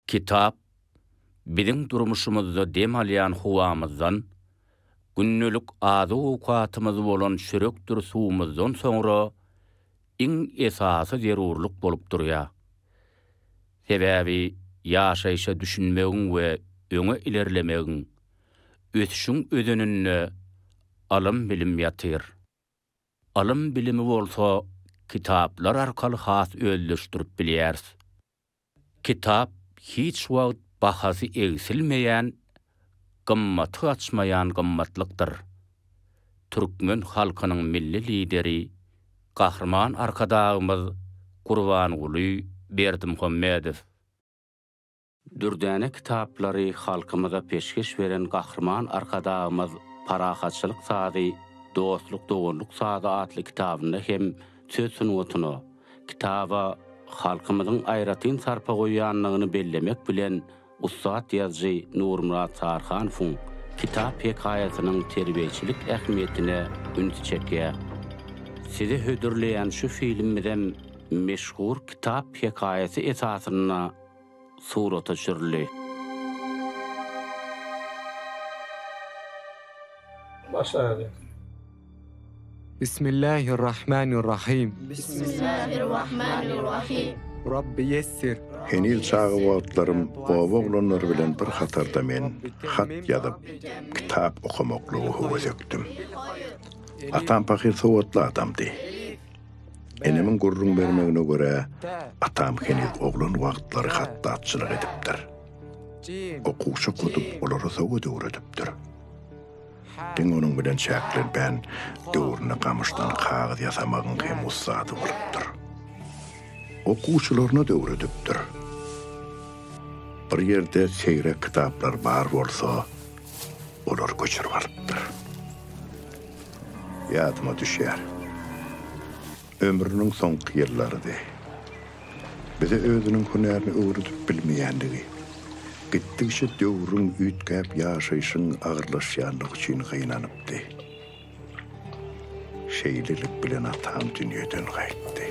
Kitap biziň durmuşymyzda dem alýan howamyzdan, gündelik azyk-owkatymyz bolan çörekdir suwumyzdan soňra iň esasy zerurlyk bolup durýar. Sebäbi ýaşaýşa düşünmegiň we öňe ilerlemegiň, ösüşiň özeninde ylym-bilim ýatyr. Ylym-bilimi bolsa kitaplar arkaly has özleşdirip bilýäris. Kitap hiç wagt bahasy egsilmeýän, gymmaty gaçmaýan gymmatlykdyr. Türkmen halkynyň Milli Lideri Gahryman Arkadagymyz Gurbanguly Berdimuhamedow. Dürdäne kitaplary halkymyza peşgeş beren Gahryman Arkadagymyz Parahatçylyk sazy, dostluk-doganlyk sazy atly kitabynda hem söz sungatyna, kitaba halkymyzyň aýratyn sarpa goýýandygyny bellemek bilen, ussat ýazyjy Nurmyrat Saryhanowyň kitap hekaýasynyň terbiýeçilik ähmiýetine ünsi çekýär. Size hödürleýän şu filmimizem meşhur kitap hekaýasy esasynda surata düşürildi. Başlaýaly. Bismillahirrahmanirrahim. Bismillahirrahmanirrahim. Rabbi ýessir. Heniz çaga wagtlarym oba oglanlary bilen bir hatarda men hat ýazyp, kitap okamaklyga höwesekdim. Atam pahyr sowatly adamdy. Enemiň gürrüň bermegine görä, atam heniz oglan wagtlary hatdatçylyk edipdir. Okuwçy okadyp, olara sowat öwredipdir. Diňe onuň bilen çäklenmän, döwründe gamyşdan kagyz ýasamagyň hem ussady bolupdyr. Okuwçylaryna-da öwredipdir. Bir ýerde seýrek kitaplar bar bolsa, olary göçürip alypdyr. Ýadyma düşýär. Ömrüniň soňky ýyllarydy. Bize özüniň hünärini öwredip bilmeýändigi, gitdigiçe döwrüň üýtgäp ýaşaýşyň agyrlaşýanlygy üçin gynanypdy. Şeýlelik bilen atam dünýeden gaýtdy.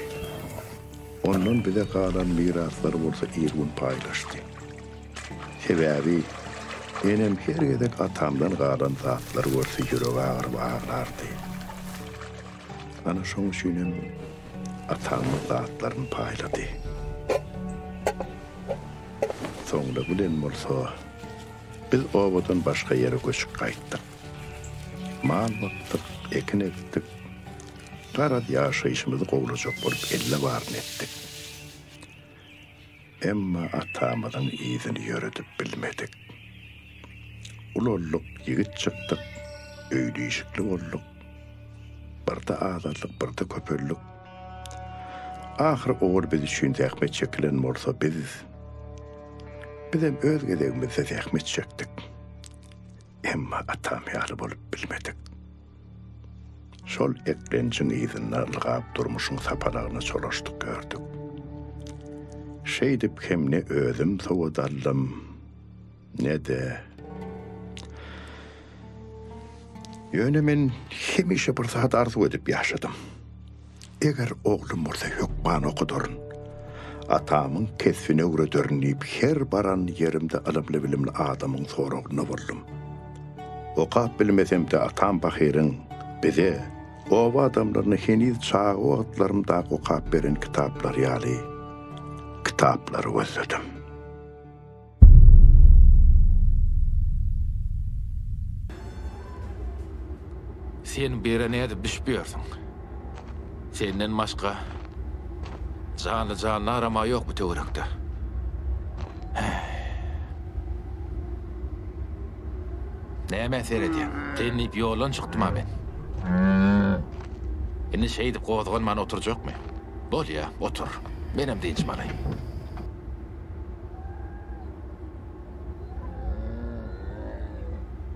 Ondan bize galan miraslary bolsa il-gün paýlaşdy. Sebäbi enem her gezek atamdan galan zatlary görse ýüregi agyryp aglardy. Ana şoň üçinem atamyň zatlaryny paýlady. Soňra bilen bolsa biz obadan başga ýere göçüp gaýtdyk. Mal bakdyk, ekin ekdik. Garaz ýaşaýşymyzy gowlajak bolup elle baryny etdik. Emma atamyzyň yzyny ýöredip bilmedik. Ulaldyk, ýigit çykdyk, öýli-işikli bolduk. Birde azaldyk, birde köpeldik. Ahyry owal biz üçin zähmet çekilen bolsa biz, bizem öz gezegimizde zähmet çekdik. Emma atam ýaly bolup bilmedik. Şol eklenjiň yzynda ylgap durmuşyň sapalagyna çolaşdyk ýördük. Şeýdip hem ne özüm sowat aldym, ne-de. Ýöne men hemişe bir zat arzuw edip ýaşadym. Eger oglum bolsa hökman okadaryn. Atamyň kesbini öwrederin diýip her baran ýerimde ylymly-bilimli adamyň soragynda boldum. Okap bilmesem-de atam pahyryň bize, oba adamlaryna heniz çaga wagtlarymdaky okap beren kitaplary ýaly kitaplary gözledim. Sen bu ýere nädip düşüp ýörsüň? Senden başga janly-jandaram-a ýok bu töwerekde. Nämä seredýäň? Sen diýip ýoldan çykdym-a men. Indi şeýdip gozganman oturjakmy? Bolýa, otur. Menem dynjymy alaýyn.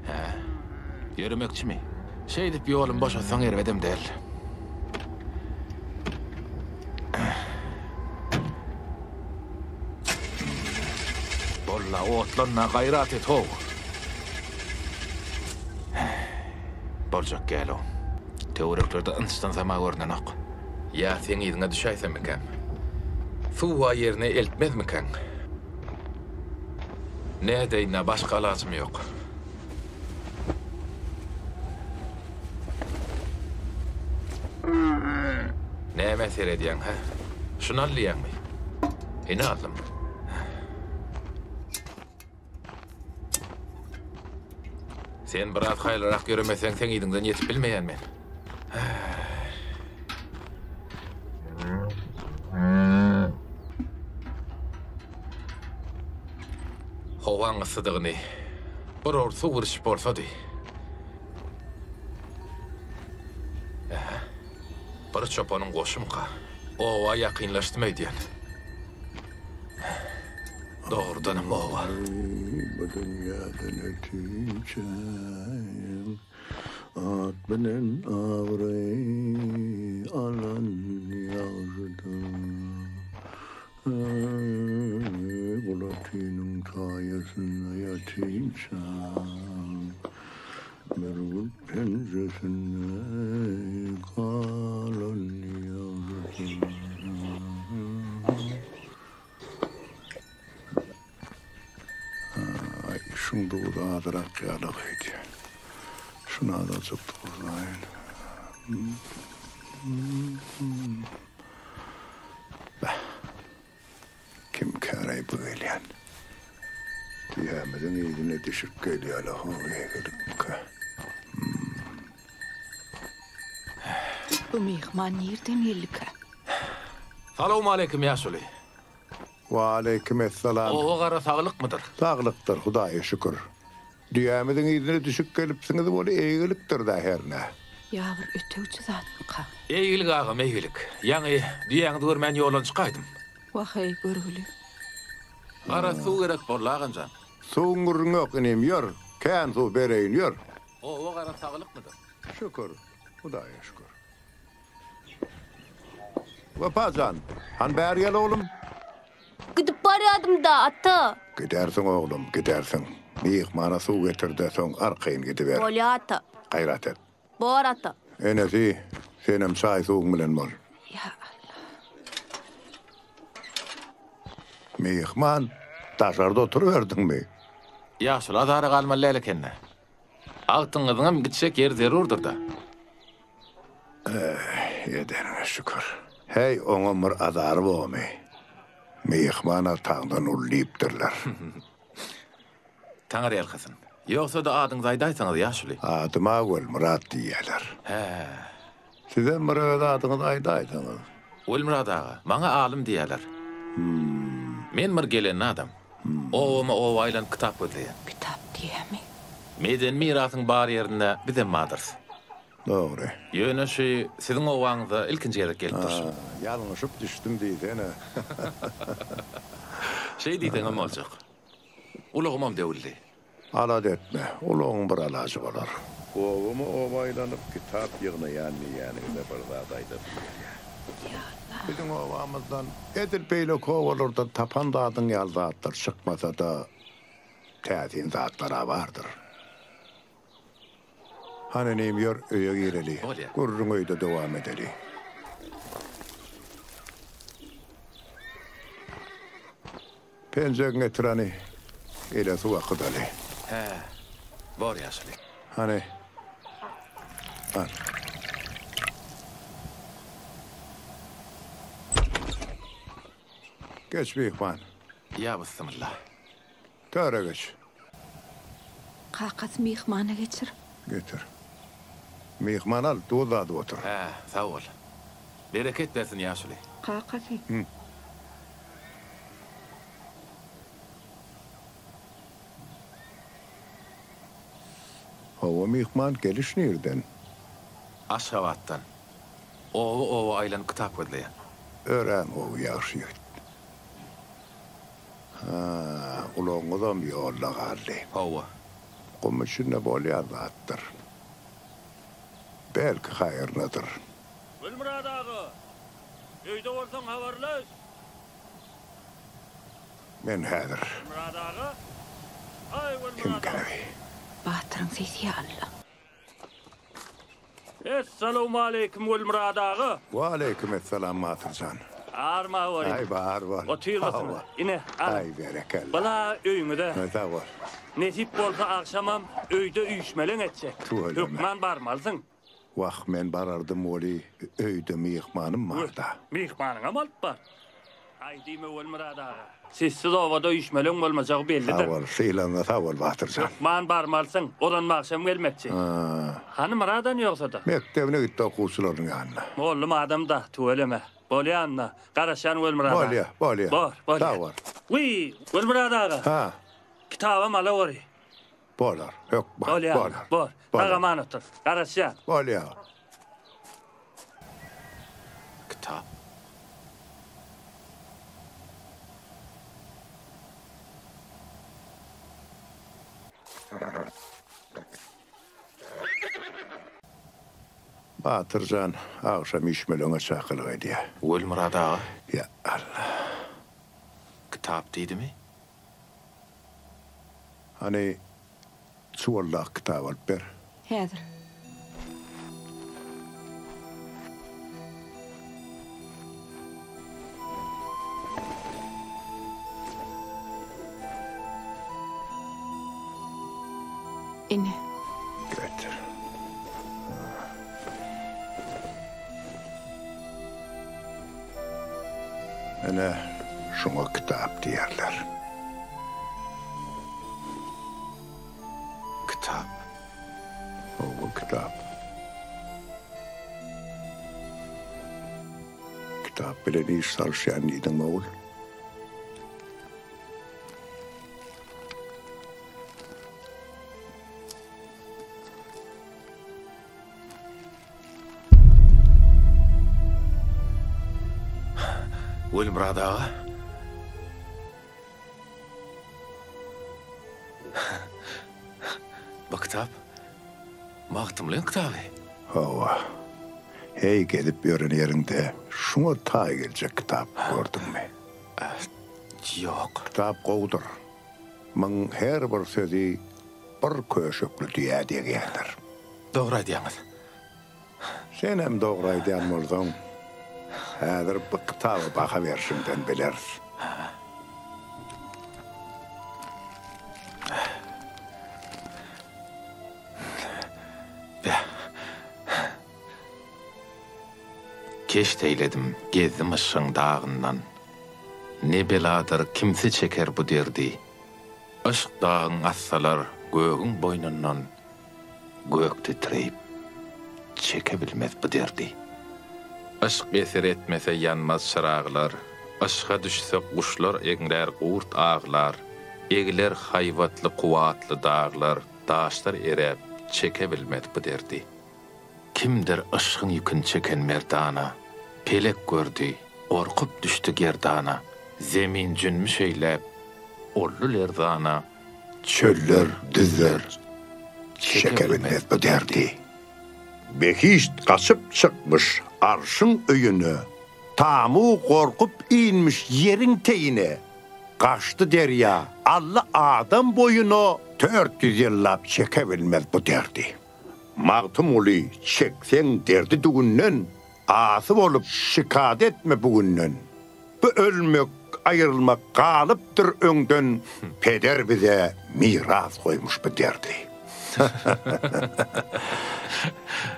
Hä? Ýöremekçimi? Şeýdip ýolumy boşatsaň erbedem däl. Bolla, otlan-da, gaýrat et, how! Boljak gel-ow. Töwereklerde ynçdan sama görnenok. Ýa seň yzyňa düşäýsemmikäm? Suwa ýerine eltmezmikäň? Nädeýin-dä, başga alajym ýok. Nämä seredýäň, hä? Şuny al diýýäňmi? Ine aldym. Sen biraz haýalrak ýöremeseň, seň yzyňdan ýetip bilmeýän men. Howaň yssydygyny bir owurt suw bir içip bolsady. Ähä. Bir çopanyň goşumyka? Oba ýakynlaşdym öýdýän. Dogrudanam oba. Bu dünýäden ötünçäm At bilen abraý alan ýagşydyr. Gulatynyň saýasynda ýatynçaň, Bürgüt penjesinde galan ýagşydyr. Aý, şuň duzy azyrak ýaly gaýdýar. Şuny azajyk duzlaýyn. Beh. Kimkäraý bu gelýän? Düýämiziň yzyna düşüp gelýär-le, ho, eýgilikmikä? Bu myhman nirden geldikä? Salowmaleýkim, ýaşuly. Waleýkim essalam. Oba gara saglykmydyr? Saglykdyr, Hudaýa şükür. Düýämiziň yzyna düşüp gelipsiňiz weli eýgilikdir-dä hernä. Ýa bir ötegçi zatmyka? Eýgilik agam, eýgilik. Ýaňy düýäňizi görmän ýoldan çykaýdym. Wah-eý, görgüli. Gara suw gerek boldy, agam jan. Suwuň gürrüňi ýok, inim, ýör, kän suw bereýin, ýör. Oba gara saglykmydyr? Şükür, Hudaýa şükür. Wepa jan, hany bäri gel oglum. Gidip barýadym-da, ata. Gidersiň oglum, gidersiň. Myhmana suw getir-de, soň arkaýyn gidiber. Bolýa, ata. Gaýrat et. Bor, ata. Enesi, senem çaý-suwuň bilen bol. Ýa Alla. Myhman, daşarda oturyberdiňmi? Ýaşuly azara galmaly däl eken-dä. Agtygyňyzyňam gitjek ýeri zerurdyr-da. Edeniňe şükür. Häý, oňam bir azary bormy? Myhman ataňdan uly diýipdirler. Taňry ýalkasyn. Ýogsa-da adyňyzy aýdaýsaňyz, ýaşuly. Adyma Welmyrat diýýärler. Hä. Sizem bir öz adyňyzy aýdaýsaňyz. Welmyrat aga, maňa Alym diýýärler. Men bir gelenli adam. Obama-oba aýlanyp kitap gözleýän. Kitap diýýämi? Medeni mirasyň bar ýerinde bizem bardyrys. Dogry. Ýöne şu siziň obaňyza ilkinji gezek gelip durşum. Ha, ýalňyşyp düşdüm diýsene. Şeý diýseňem boljak. Ulagymam döwüldi. Alada etme, ulagyň bir alajy bolar. Obama oba aýlanyp kitap ýygnaýan diýýäniňize bir zat aýdasym gelýär. Biziň obamyzdan edil beýleki obalardan tapan zadyň ýaly zatlar çykmasa-da, täsin zatlar-a bardyr. Hany inim ýör öýe gireli. Bolýa. Gürrüňi öýde dowam edeli. Penjegiňi getir hany. Ele suw akydaly. Hä. Bor ýaşuly. Hany. Al. Geç myhman. Ýa bysmylla. Töre geç. Kakasy myhmana geçir. Getir. Myhman al, duz dadyp otur. Hä, sag bol. Bereket bersin ýaşuly. Kakasy. Hawa myhman, geliş nirden? Aşgabatdan. Oba-oba aýlanyp kitap gözleýän. Örän gowy, ýagşy ýigit. Hä, ulagyňyzam ýolda galdy. Hawa. Gum içinde bolýan zatdyr. Belki haýrynadyr. Gülmyrat aga, öýde bolsaň habarlaş. Men häzir. Gülmyrat aga? Aý, Gülmyrat Kim aga! käbi? Batyryň sesi ýaly. Essalawmaleýkim Gülmyrat aga! Waleýkim essalam Batyr jan. Arma bor. Aý bar bol. Otyrmasyň. Ine, al. Aý berekella. Bala öýüňize. Sag bol. Nesip bolsa agşamam öýde üýşmeleň etjek. Tüweleme. Hökman barmalysyň. Wah, men barardym weli, öýde myhmanym bar-da. Myhmanyňam alyp bar. Aý diýme Welmyrat aga. Sizsiz obada üýşmeleň bolmajagy bellidir. Sag bol, sylagyňa sag bol, Batyr jan. Hökman barmalysyň, ozan bagşam gelmekçi. Hany Myradan ýogsa-da? Mekdebine gitdi okuwçylarynyň ýanyna. Mollum adam-da, tüweleme. Bolýa onda, garaşýan Welmyrat aga. Bolýa, bolýa. Bor, bolýa. Sag bol. Wiý, Welmyrat aga. Ha. Kitabam alaweri. Bolar, hökman, Bolýa, bolar. bor. Bolar. Sag-aman otur. Garaşýan. Bolýa. Kitap. Batyr jan, agşam üýşmeleňe çakylyk edýä. Welmyrat aga. Ýa, Alla. Kitap diýdimi? Hany, çuwaldaky kitaby alyp ber. Häzir. Ine. Getir. Ine, şuňa kitap diýerler. Kitap. Hawa, kitap. Kitap bilen iş salyşýan diýdiň, ogul. Welmyrat aga. Bu kitap Magtymgulyň kitaby. Hawa. Heý, gezip ýören ýeriňde şuňa taý geljek kitap gördüňmi? Ýok. Kitap gowudyr. Myň her bir sözi bir köşekli düýä degýändir. Dogry aýdýaňyz. Senem dogry aýdýan bolsaň, häzir bu kitaba baha berşiňden bileris. Beh. Keşt eýledim, gezdim yşgyň dagyndan. Ne beladyr, kimse çeker bu derdi. Yşk dagyn assalar gögüň boýnundan, Gök titreýip, çeke bilmez bu derdi. Yşk esir etmese ýanmaz çyraglar, Yşga düşse guşlar eňrär, gurt aglar, Egiler haýbatly, kuwwatly daglar, Daşlar eräp, çeke bilmez bu derdi. Kimdir yşgyň ýükün çeken merdana, Pelek gördi, gorkup düşdi gerdana, Zemin jünbüş eýläp, oldy lerzana, Çöller, düzler çeke bilmez bu derdi. Behişt gaçyp çykmyş arşyň öýüne, Tamu gorkup inmiş ýeriň teýine, Gaçdy derýa, aldy adam boýuna, 400 ýyllap çeke bilmez bu derdi. Magtymguly, çekseň derdi dügünden, Asy bolup şikat etme bu günden. Bu ölmek, aýrylmak galypdyr öňden, Peder bize miras goýmuş bu derdi.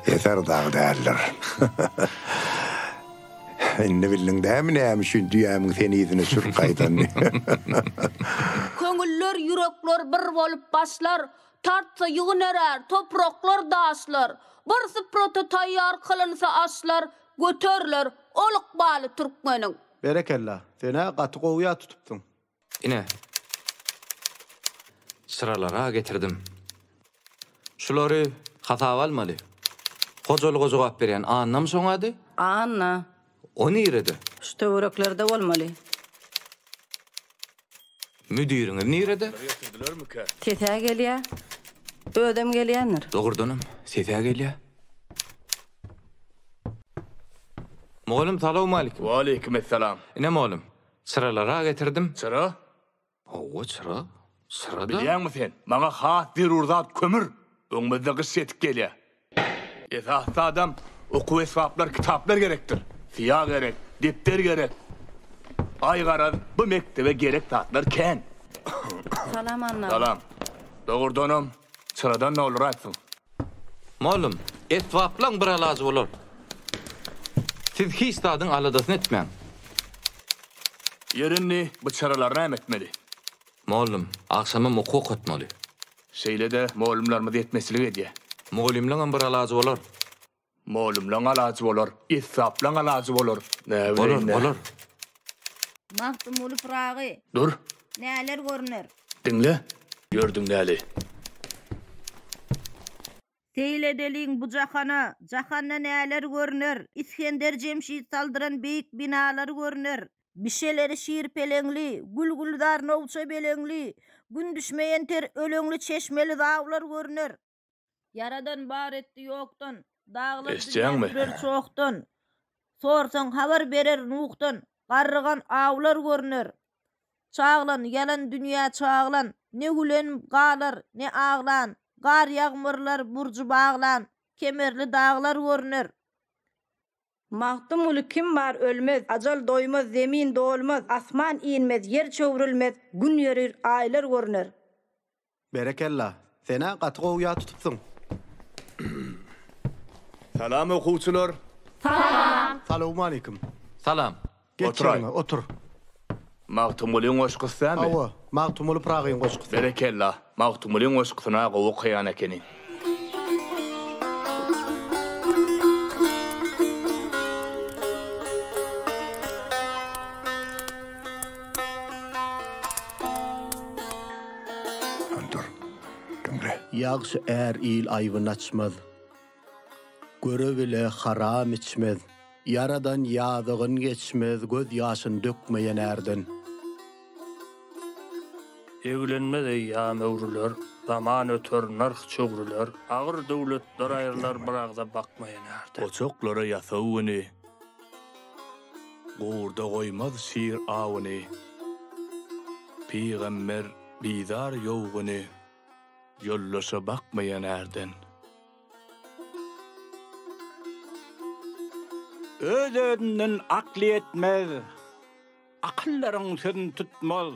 Eser dagy däldir. Indi bildiň dämi näme üçin düýämiň seni yzyna sürüp gaýdanyny? Köňüller, ýürekler bir bolup başlar, Tartsa ýygyn erär, topraklar, daşlar. Bir suprata taýýar kylynsa aşlar, Göteriler ol ykbaly türkmeniň. Berekella, sen-ä gaty gowy ýat tutupsyň. Ine, çyralara getirdim. Şulary hasaba almaly. Hojalyga jogap berýän Annamy şoň ady? Anna. O nirede? Şu töwereklerde bolmaly. Müdiriňiz nirede? Sesä gelýä. Özem gelýändir. Dogrudanam, sesä gelýä. Mugallym salowmalikim. Waleýkimessalam. Ine mugallym, çyralara getirdim. Çyra? Hawa, çyra. Çyra-da. Bilýäňmi sen, maňa has zerur zat kömür. Öňümizde gyş ýetip gelýär. Esasy zadam okuw esbaplar, kitaplar gerekdir. Syýa gerek, depder gerek. Aý garaz, bu mekdebe gerek zatlar kän. Salam Anna. Salam. Dogrudanam, çyradan dolduraýypsyň. Mollum, esbaplaň bir alajy bolar. Siz hiç zadyň aladasyny etmäň. Ýeri indi bu çyralary näme etmeli? Mollum, agşamam okuw okatmaly. Şeýle-de mollumlarymyz ýetmezçilik edýär. Mugallymlaňam bir alajy bolar. Mollumlaň alajy bolar, essaplaň alajy bolar. Bolar, Näbileýin-dä. bolar. Magtymguly Pyragy. Dur. Näler görner? Diňle. Ýör diňläli. Seýil edeliň bu jahana, Jahanda näler görner? Isgender Jemşit saldyran beýik binalar görner. Bişeleri şir-peleňli, Gül-gülzar nowça beleňli, Gün düşmeýen ter öleňli çeşmeli zawlar görner. Ýaradan bar etdi ýokdan, Daglar dünýä Eşitýäňmi? sürer çohdan. Sorsaň habar berer Nuhdan, Garrygan awlar görner. Çaglan, ýalan dünýä çaglan, Ne gülen galar, ne aglan, Gar ýagmyrlar burjy baglan, Kemerli daglar görner. Magtymguly kim bar ölmez, Ajal doýmaz, zemin dolmaz, Asman inmez, ýer çöwrülmez, Gün ýörir, aýlar görner. Berekella! Sen-ä gaty gowy ýat tutupsyň. Salam okuwçylar. Salam. Salowmaleýkim. Salam. Geç Oturaý. ýeriňe, otur. Magtymgulyň goşgusy dämi? Hawa, Magtymguly Pyragyň goşgusy. Berekella, Magtymgulyň goşgusyna gowy okaýan ekeni. Dur, diňle. Ýagşy är il aýbyn açmaz. Göre-bile haram içmez. Ýaradan ýazygyn geçmez göz ýaşyn dökmeýen ärden. Eglenmez eýýam öwrüler, Zaman öter, nyrh çöwrüler, Agyr döwletler aýrylar bir agza bakmaýan ärden. Goçaklara ýasaw güni. Gurda goýmaz şir awuny. Pygamber bizar ýow güni. Ýoldaşa bakmaýan ärden. Öz-özünden akly ýetmez, Akyldaryň sözün tutmaz.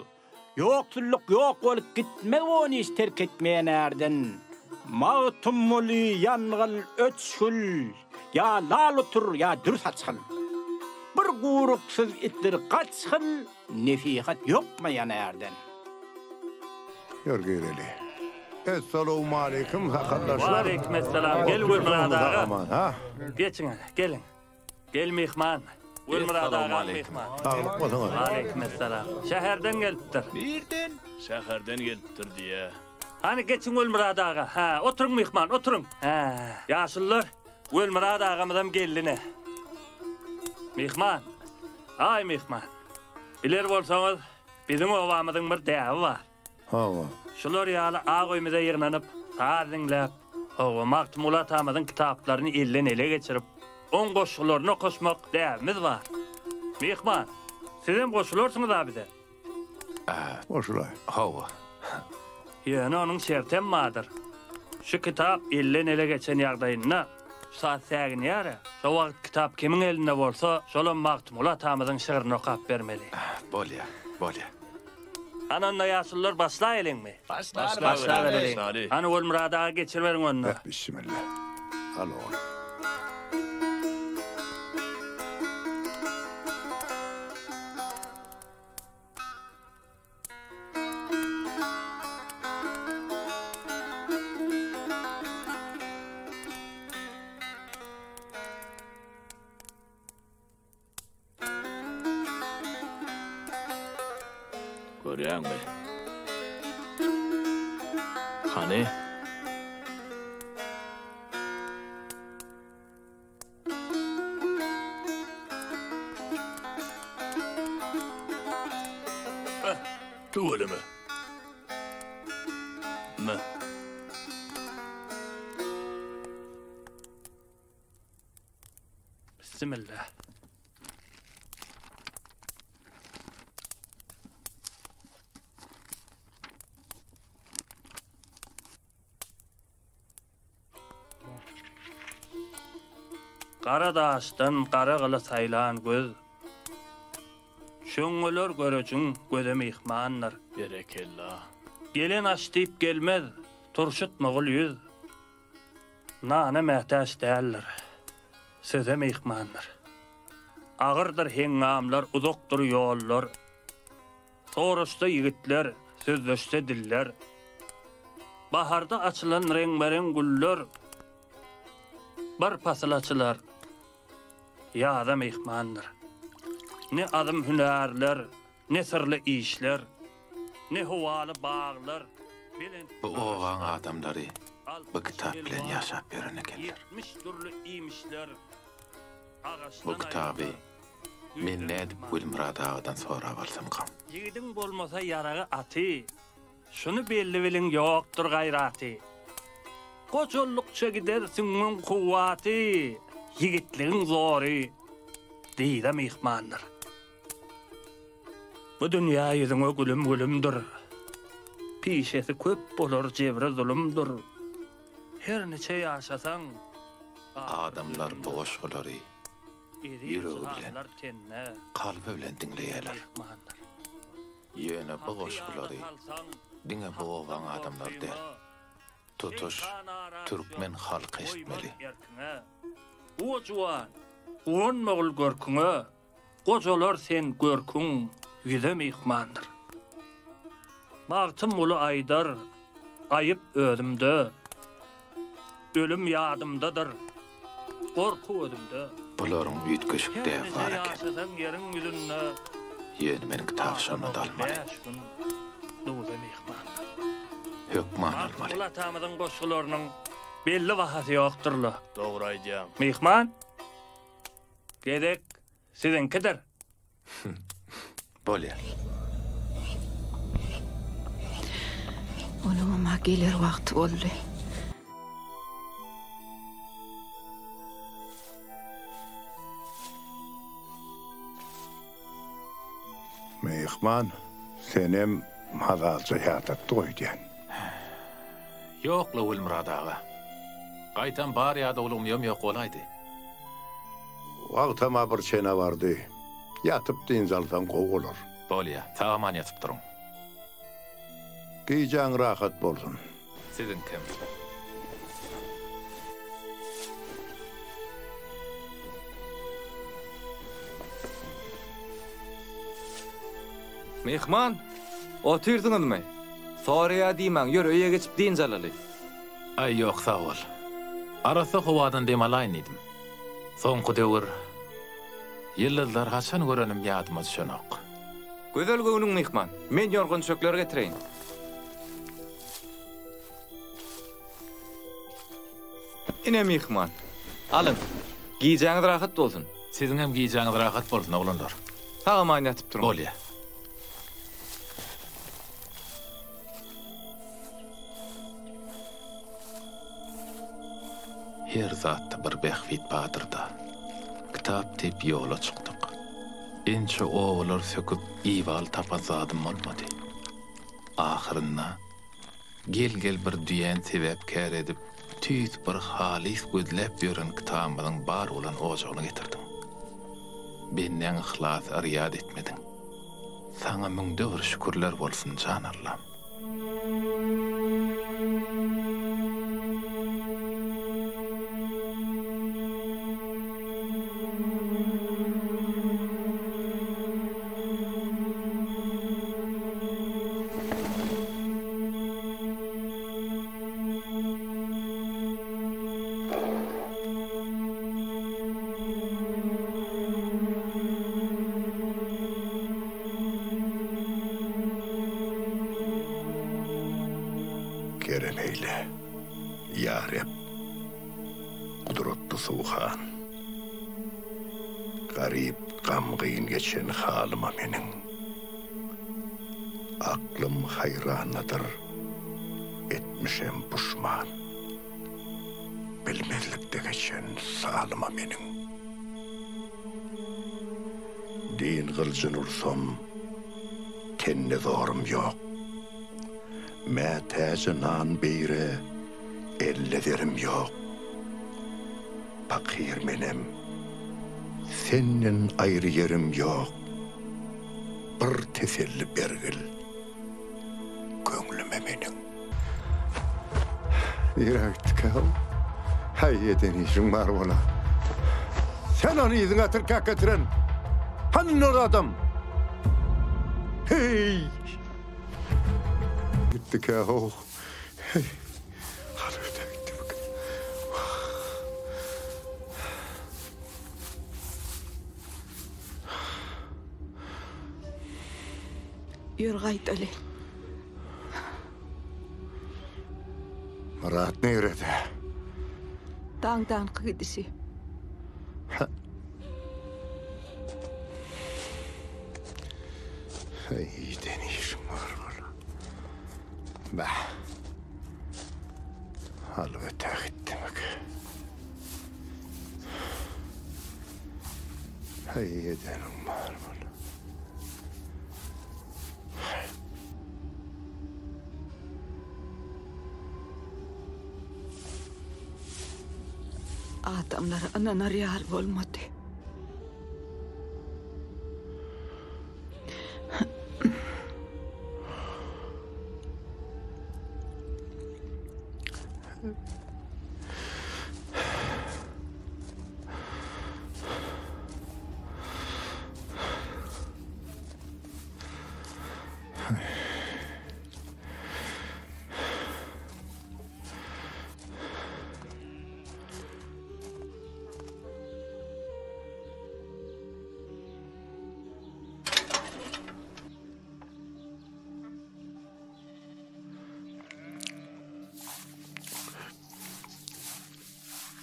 Ýoksullyk ýok bolup gitmez on iş terk etmeýän ärden. Magtymguly ýangyl öçgül, Ýa lal otur, ýa dür saçgyl. Bir guruksyz itdir gaçgyl, Nesihat ýokmaýan ärden. Ýör gireli. Essalawmaleýkim sakaldaşlar. Waleýkimessalam. Gel Gülmyrat aga. Geçiň hany, geliň. Gel myhman. Gülmyrat aga myhman. Saglyk bolsun. Waleýkimessalam. Şäherden gelipdir. Nirden? Şäherden gelipdir diýýä. Hany geçiň Gülmyrat aga. Hä, oturyň myhman, oturyň. Hä, ýaşulular, Gülmyrat agamyzam geldi ine. Myhman. Aý myhman. Biler bolsaňyz, biziň obamyzyň bir däbi bar. Hawa. Şular ýaly ak öýümize ýygnanyp, saz diňläp, hawa, Magtymguly atamyzyň kitaplaryny elden-ele geçirip, oň goşgularyny okaşmak däbimiz bar. Myhman, sizem goşularsyňyz-a bize? Goşulaý. Hawa. Ýöne onuň şertem bardyr. Şu kitap elden-ele geçen ýagdaýynda, şu saat säginýär-ä, şo wagt kitap kimiň elinde bolsa, şolam Magtymguly atamyzyň şygryny okap bermeli. Bolýa, bolýa. Hany onda ýaşulular başlaýalyňmy? Başlabereli. Hany Welmyrat aga geçiriberiň onda. Beh, bissimilla. Al ogul. Görýäňmi? Hany? Tüweleme. Me. Bismillah. Gara daşdan gara gyly saýlan göz. Çöňňeler görejiň göze myhmandyr. Berekella. Gelen aş diýip gelmez, turşutmagyl ýüz. Nana mätäç däldir, söze myhmandyr. Agyrdyr heňňamlar, uzakdyr ýollar. Soraşsa ýigitler, sözleşse diller. Baharda açylan reňbe-reň güller Bir pasyl açylar, ýaza myhmandyr. Ne azym hünärler, ne syrly işler, Ne howaly baglar, belent Bu obaň agaçlar, adamlary bu 60 kitap bilen elwan, ýaşap ýören ekenler. 70 dürli iýmişler, Bu Agaçdan kitaby aýrylar, men güýzde nädip myhmandyr. Welmyrat agadan sorap alsamkam? Ýigidiň bolmasa ýaragy aty, Şuny belli biliň ýokdur gaýraty. Gojallykça gider süňňüň kuwwaty, Ýigitligiň zory dyza myhmandyr. Bu dünýä ýüzüňe gülüm-gülümdir, Pişesi köp bolar jebri-zulumdyr. Her niçe ýaşasaň, ahyry Adamlar bu ölümdir. goşgulary Eziz ýüregi bilen, janlar tende kalby bilen diňleýärler. myhmandyr. Ýöne bu Haky ýada goşgulary salsaň, diňe bu Hakdan obaň adamlary däl, gorkyňa, tutuş Şeýtan ara türkmen düşer, halky goýmaz eşitmeli. erkiňe. Guwa juwan, guwanmagyl görküňe, Gojalar sen görküň ýüze myhmandyr. Magtymguly aýdar, Aýyp özümde, Ölüm ýadymdadyr, gorky gözümde. Bularyň üýtgeşik Her däbi nije bar eken. ýaşasaň ýeriň ýüzünde, Ýöne men kitaby şonda-da Adam ogly almaly. bäş gün duza myhmandyr. Hökman almaly. Magtymguly atamyzyň goşgularynyň belli bahasy ýokdur-la. Dogry aýdýaň. Myhman, gezek siziňkidir. Bolýar. Onuňam-a geler wagty boldy. Myhman, senem mazalyja ýadatdyk öýdýän. Ýok-la, Welmyrat aga. Gaýtam bar ýadawlygym ýom-ýok bolaýdy. Wagtam-a bir çene bardy. Ýatyp dynç alsaň gowy bolar. Bolýa, sag-aman ýatyp duruň. Gijäň rahat bolsun. Siziňkem. Myhman, otyrsyňyzmy? Soraýa diýmäň, ýör öýe geçip dynç alaly. Aý ýok sag bol. Arassa howadan dem alaýyn diýdim. Soňky döwür ýyldyzlary haçan görenim ýadyma düşenok. Gözel göwnüň myhman. Men ýorgan-düşekleri getireýin. Ine myhman. Alyň. Gijäňiz rahat bolsun. Siziňem gijäňiz rahat bolsun oglanlar. Sag-aman ýatyp duruň. Bolýa. Her zatda bir bähbit bardyr-da. Kitap diýip ýola çykdyk. Ençe obalary söküp ibaly tapan zadym bolmady. Ahyrynda gel-gel bir düýäni sebäpkär edip, tüýs bir halys gözläp ýören kitabymyzyň bar bolan ojagyna getirdiň. Bendäň yhlasy yrýat etmediň. Saňa müňde bir şükürler bolsun, jan Allam! Kerem eýle, ýa Reb, gudratly Suhan. Garyp, gamgyn geçen halyma meniň. Aklym haýrandadyr, etmişem puşman. Bilmezlikde geçen salyma meniň. Din gylyjyn ursam, tende zorum ýok. Mätäje nan beýre elde zerim ýok. Pakyr menem, senden aýry ýerim ýok. Bir teselli bergil köňlüme meniň. Nirä gitdikä ol? Häý, eden işiň bar bola. Sen ony yzyňa tirkäk getiren. Hany ol adam? Heý! Gitdikä how? Heý! Hany öte gitdimikä? Wah! Ýör gaýdaly. Myrat nirede? Daňdanky gidişi. Eden işiň bar bola. Bah. Alyp ötä gitdimikä? Heý, edeniň bar bola. Adamlara ynanar ýaly bolmady.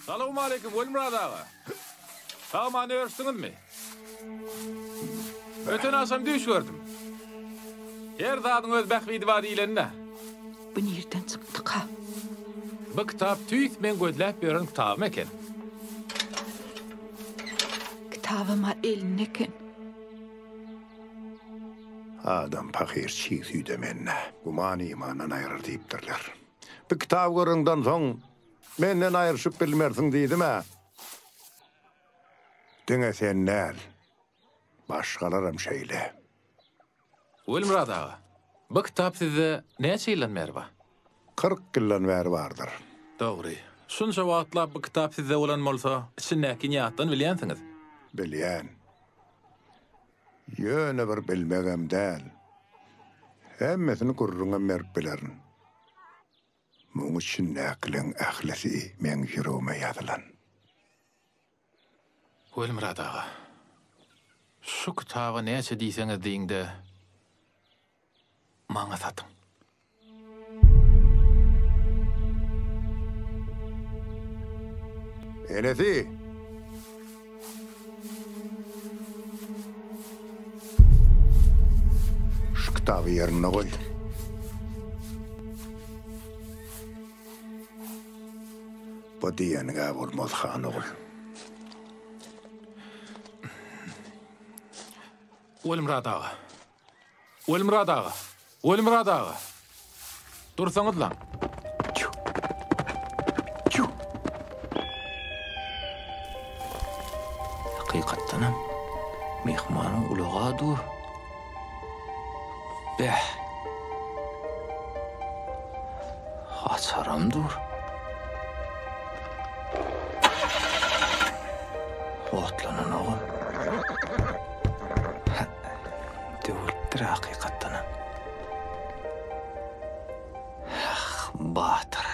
Salowmaleýkim, Welmyrat aga. Sag-aman ýörüşdiňizmi? Öten agşam düýş gördüm. Her zadyň öz bähbidi bar diýleni-dä. Bu nirden çykdyka? Bu kitap tüýs meň gözläp ýören kitabym eken. Kitabam-a elinde eken. Adam pahyr çig süýde mende, güman imandan aýyrar diýipdirler. Bu kitaby göreňden soň, menden aýryşyp bilmersiň diýdim-ä. Diňe sen däl, başgalaram şeýle. Welmyrat aga, bu kitap sizde näçe ýyldan bäri bar? 40 ýyldan bäri bardyr. Dogry. Şunça wagtlap bu kitap sizde bolan bolsa, içindäkini ýatdan bilýänsiňiz. Bilýän. Ýöne bir bilmegem däl. Hemmesini gürrüňem berip bilerin. Muň içindäkileň ählisi meň ýüregime ýazylan. Welmyrat aga, şu kitaba näçe diýseňiz diýiň-de, maňa satyň. Enesi! Şu kitaby ýerinde goý. Bu diýeniň-ä bolmaz, han ogul. Welmyrat aga! Welmyrat aga! Welmyrat aga! Dursaňyzlaň! Çüw! Çüw! Hakykatdanam, myhmanyň ulagy-a dur. Beh! Haçaram dur. Otlananogam. Döwülipdir hakykatdanam. Ah, batyr.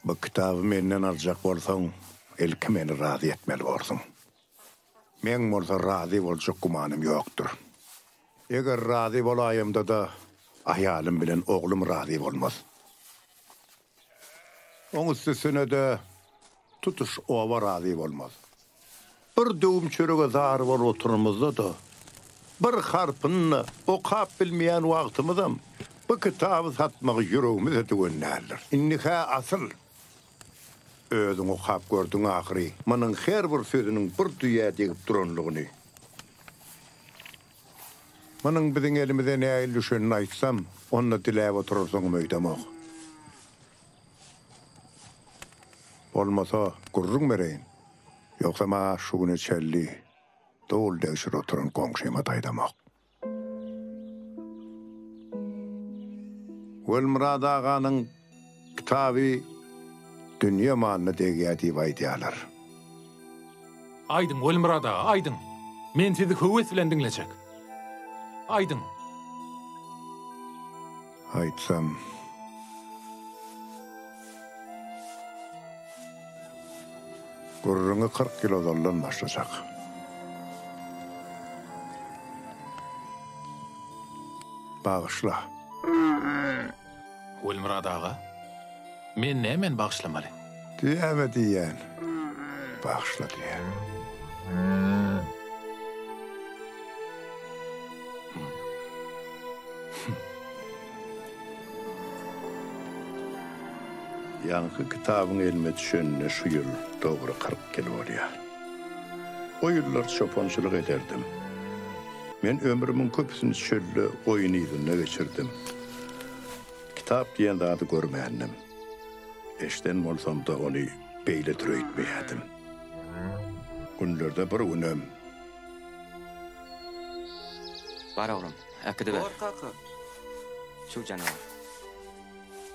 Bu kitaby menden aljak bolsaň, ilki meni razy etmeli borsuň. Meň bolsa razy boljak gümanym ýokdur. Eger razy bolaýamda-da, aýalym bilen oglum razy bolmaz. Oň üstesine-de, tutuş oba razy bolmaz. Bir döwüm çörege zar bolup oturanymyzda-da, bir harpyny-da okap bilmeýän wagtymyzam bu kitaby satmagy ýüregimize düwen däldir. Indi-hä asyl, özüň okap gördüň ahyry, munuň her bir sözüniň bir düýä degip duranlygyny. Munuň biziň elimize nähili düşenini aýtsam, onda diläp oturarsyňam öýdemok. Bolmasa, gürrüň bereýin. Ýogsam-a şu güne çenli dowul degşir oturan goňşyma-da aýdamok. Welmyrat aganyň kitaby dünýe malyna degýär diýip aýdýarlar. Aýdyň, Welmyrat aga, aýdyň! Men sizi höwes bilen diňlejek. Aýdyň! Aýtsam. Gürrüňi 40 ýyl ozaldan başlajak. Bagyşla. Welmyrat aga, men nämeni bagyşlamaly? Düýäme diýýän. Bagyşla diýýän. Ýaňky kitabyň elime düşenine şu ýyl dogry 40 ýyl bolýar. O ýyllar çopançylyk ederdim. Men ömrümiň köpüsini çölde goýun yzynda geçirdim. Kitap diýen zady görmändim. Eşden bolsam-da ony beýledir öýtmeýärdim. Günlerde bir günem. Bar oglum, äkidiber. Bor kaka. Şu janawar.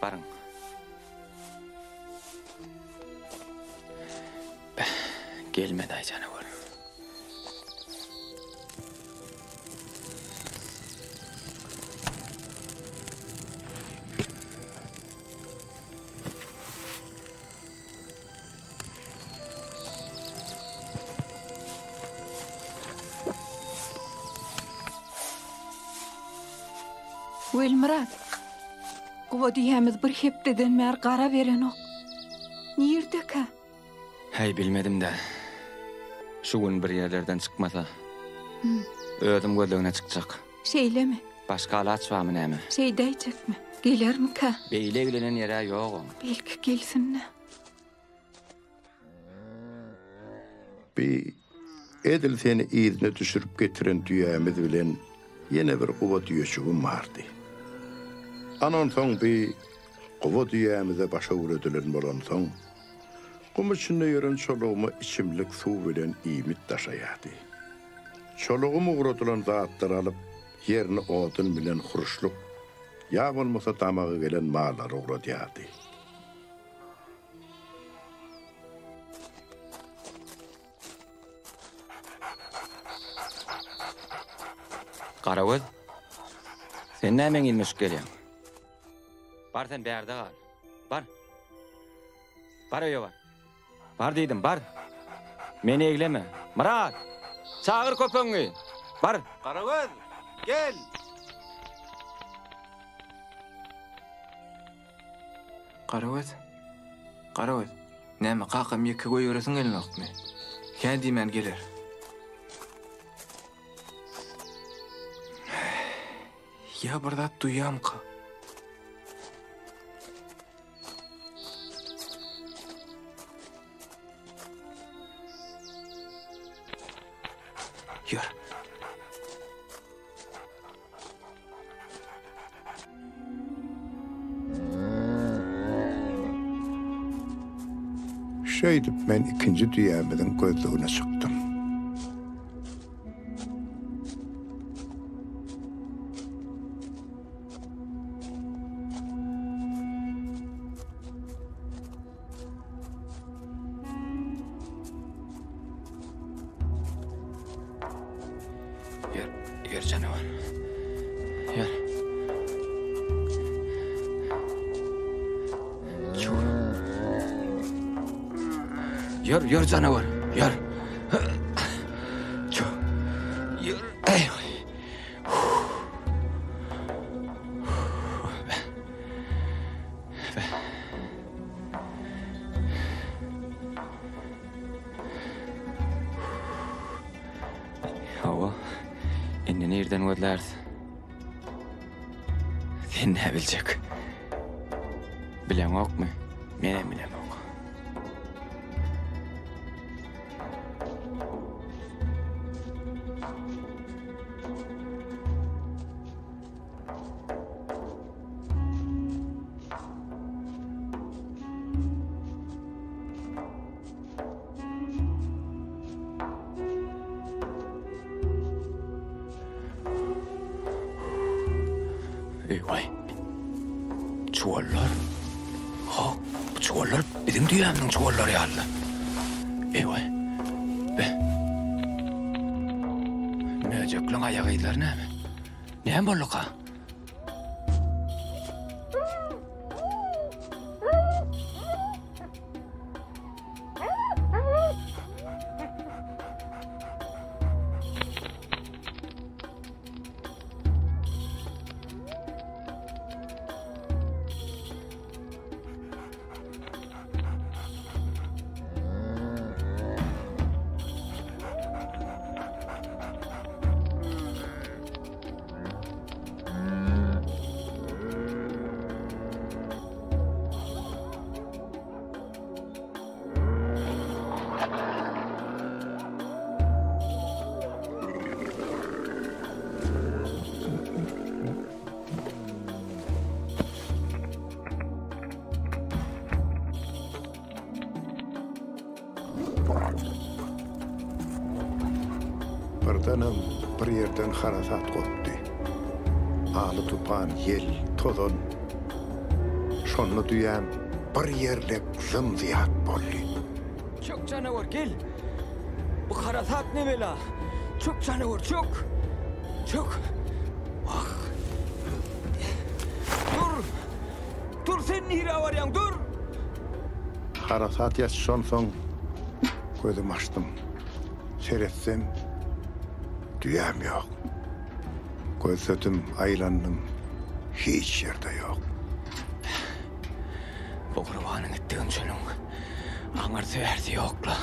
Baryň. Beh, gelmedi-aý janawar. Welmyrat, guba düýämiz bir hepdeden bäri gara berenok. Nirdekä? Häý, bilmedim-dä. Şu gün bir ýerlerden çykmasa, özüm gözlegine çykjak. Şeýlemi? Başga alaç barmy näme? Şeýdäýjekmi? Gelermikä? Beýle eglenen ýer-ä ýok oň. Belki gelsin-dä. Bi edil seni yzyna düşürip getiren düýämiz bilen ýene bir guba düýejigim bardy. Ana onsoň bi guba düýämize baş öwredilen bolansoň, gum içinde ýören çolugyma içimlik suw bilen iýmit daşaýardy. Çolugym ugradylan zatlary alyp, ýerine odun bilen huruşlyk, ýa bolmasa damagy gelen mallary ugradýardy. Garagöz, sen näme meň yzyma düşüp gelýäň? Bar sen bärde gal. Bar. Bar öýe bar. Bar diýdim, bar. Meni egleme. Myrat! Çagyr köpegiňi. Bar. Garagöz, gel! Garagöz, Garagöz, näme kakam ýeke goýberesiň gelenokmy? Hä diýmän geler. Ýa bir zat duýýamyka? Ýör. Şeýdip men ikinji düýämiziň gözlegine çykdym. Ýör, ýör janawar. Ýör. Çur. Ýör, ýör janawar. Ýör. Çur. Ýör. Ey. Hawa, indi nirden gözläris? Sen nä biljek? Bileňokmy? Menem bilemok. Eý, waý. Çuwallar. Hok, bu çuwallar biziň düýämiziň çuwallary ýaly-la. Eý-waý. Be. Möjekleň aýak yzlary näme? Näme bolduka? Birdenem bir ýerden harasat gopdy. Aly-tupan, ýel, tozan. Şonda düýäm bir ýerlek zym-zyýat boldy. Çök janawar, gel! Bu harasat ne bela? Çök janawar, çök! Çök! Wah! Dur! Dur, sen nirä barýaň, dur! Harasat ýatyşansoň gözümi açdym. Seretsem, düýäm ýok. Gözledim, aýlandym, hiç ýerde ýok. Bu Gurbanyň itdigini çölüň aňyrsy-bärsi ýok-la.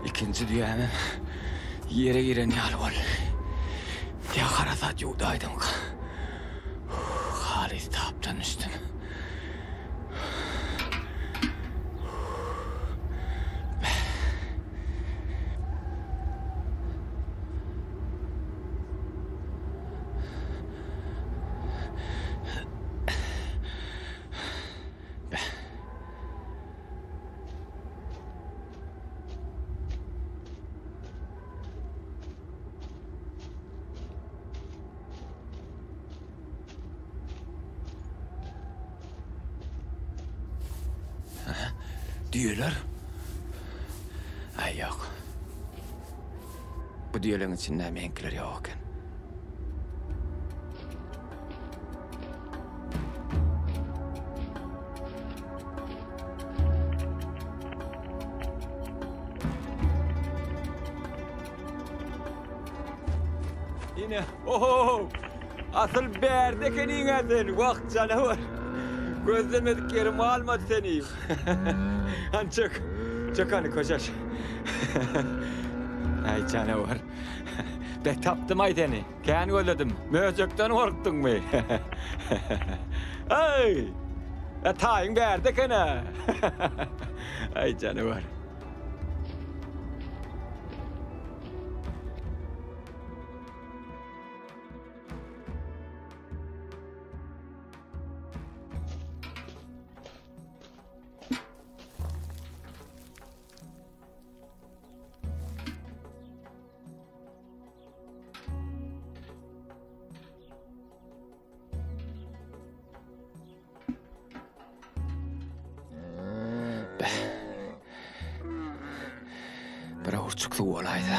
Ikinji düýämem ýere giren ýaly boldy. Ýa harasat ýuwdaýdymyka? Halys tapdan düşdüm. Düýeler? Aý, ýok. Bu düýeleriň içinde meňkiler ýok eken. Ine, oho! Asyl bärde ekeniň-ä sen, wah, janawar! Gözlemedik ýerim galmady seni. Hany çök, çök hany köşeş. Aý, janawar. Be, tapdym-aý seni. Kän gözledim. Möjekden gorkduňmy? Aý! Ä, taýyň bärde eken-ä. Aý, janawar. Beh. Bir owurçyk suw bolaýsa.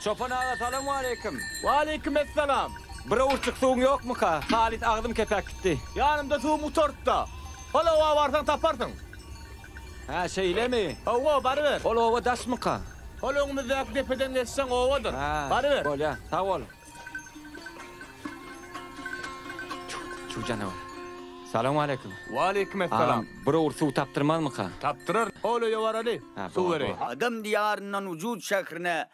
Çopan aga salowmaleýkim. Waleýkim essalam. Bir owurçyk suwuň ýokmuka? Halys agzym kepäp gitdi. Ýanymda suwum gutartda. Hol oba barsaň taparsyň. Hä, şeýlemi? Hawa, baryber. Ol oba daşmyka? Hol öňümizdäki depeden geçseň obadyr. Hä, Baryber. bolýa. Sag bol. Çuw janawar. Salowmaleýkim. Waleýkim essalam. Agam, bir owurt suw tapdyrmazmyka? Tapdyrar. Hol öýe baraly, Hä, suw bor, bereýin. bor. Adam diýaryndan wujud şährine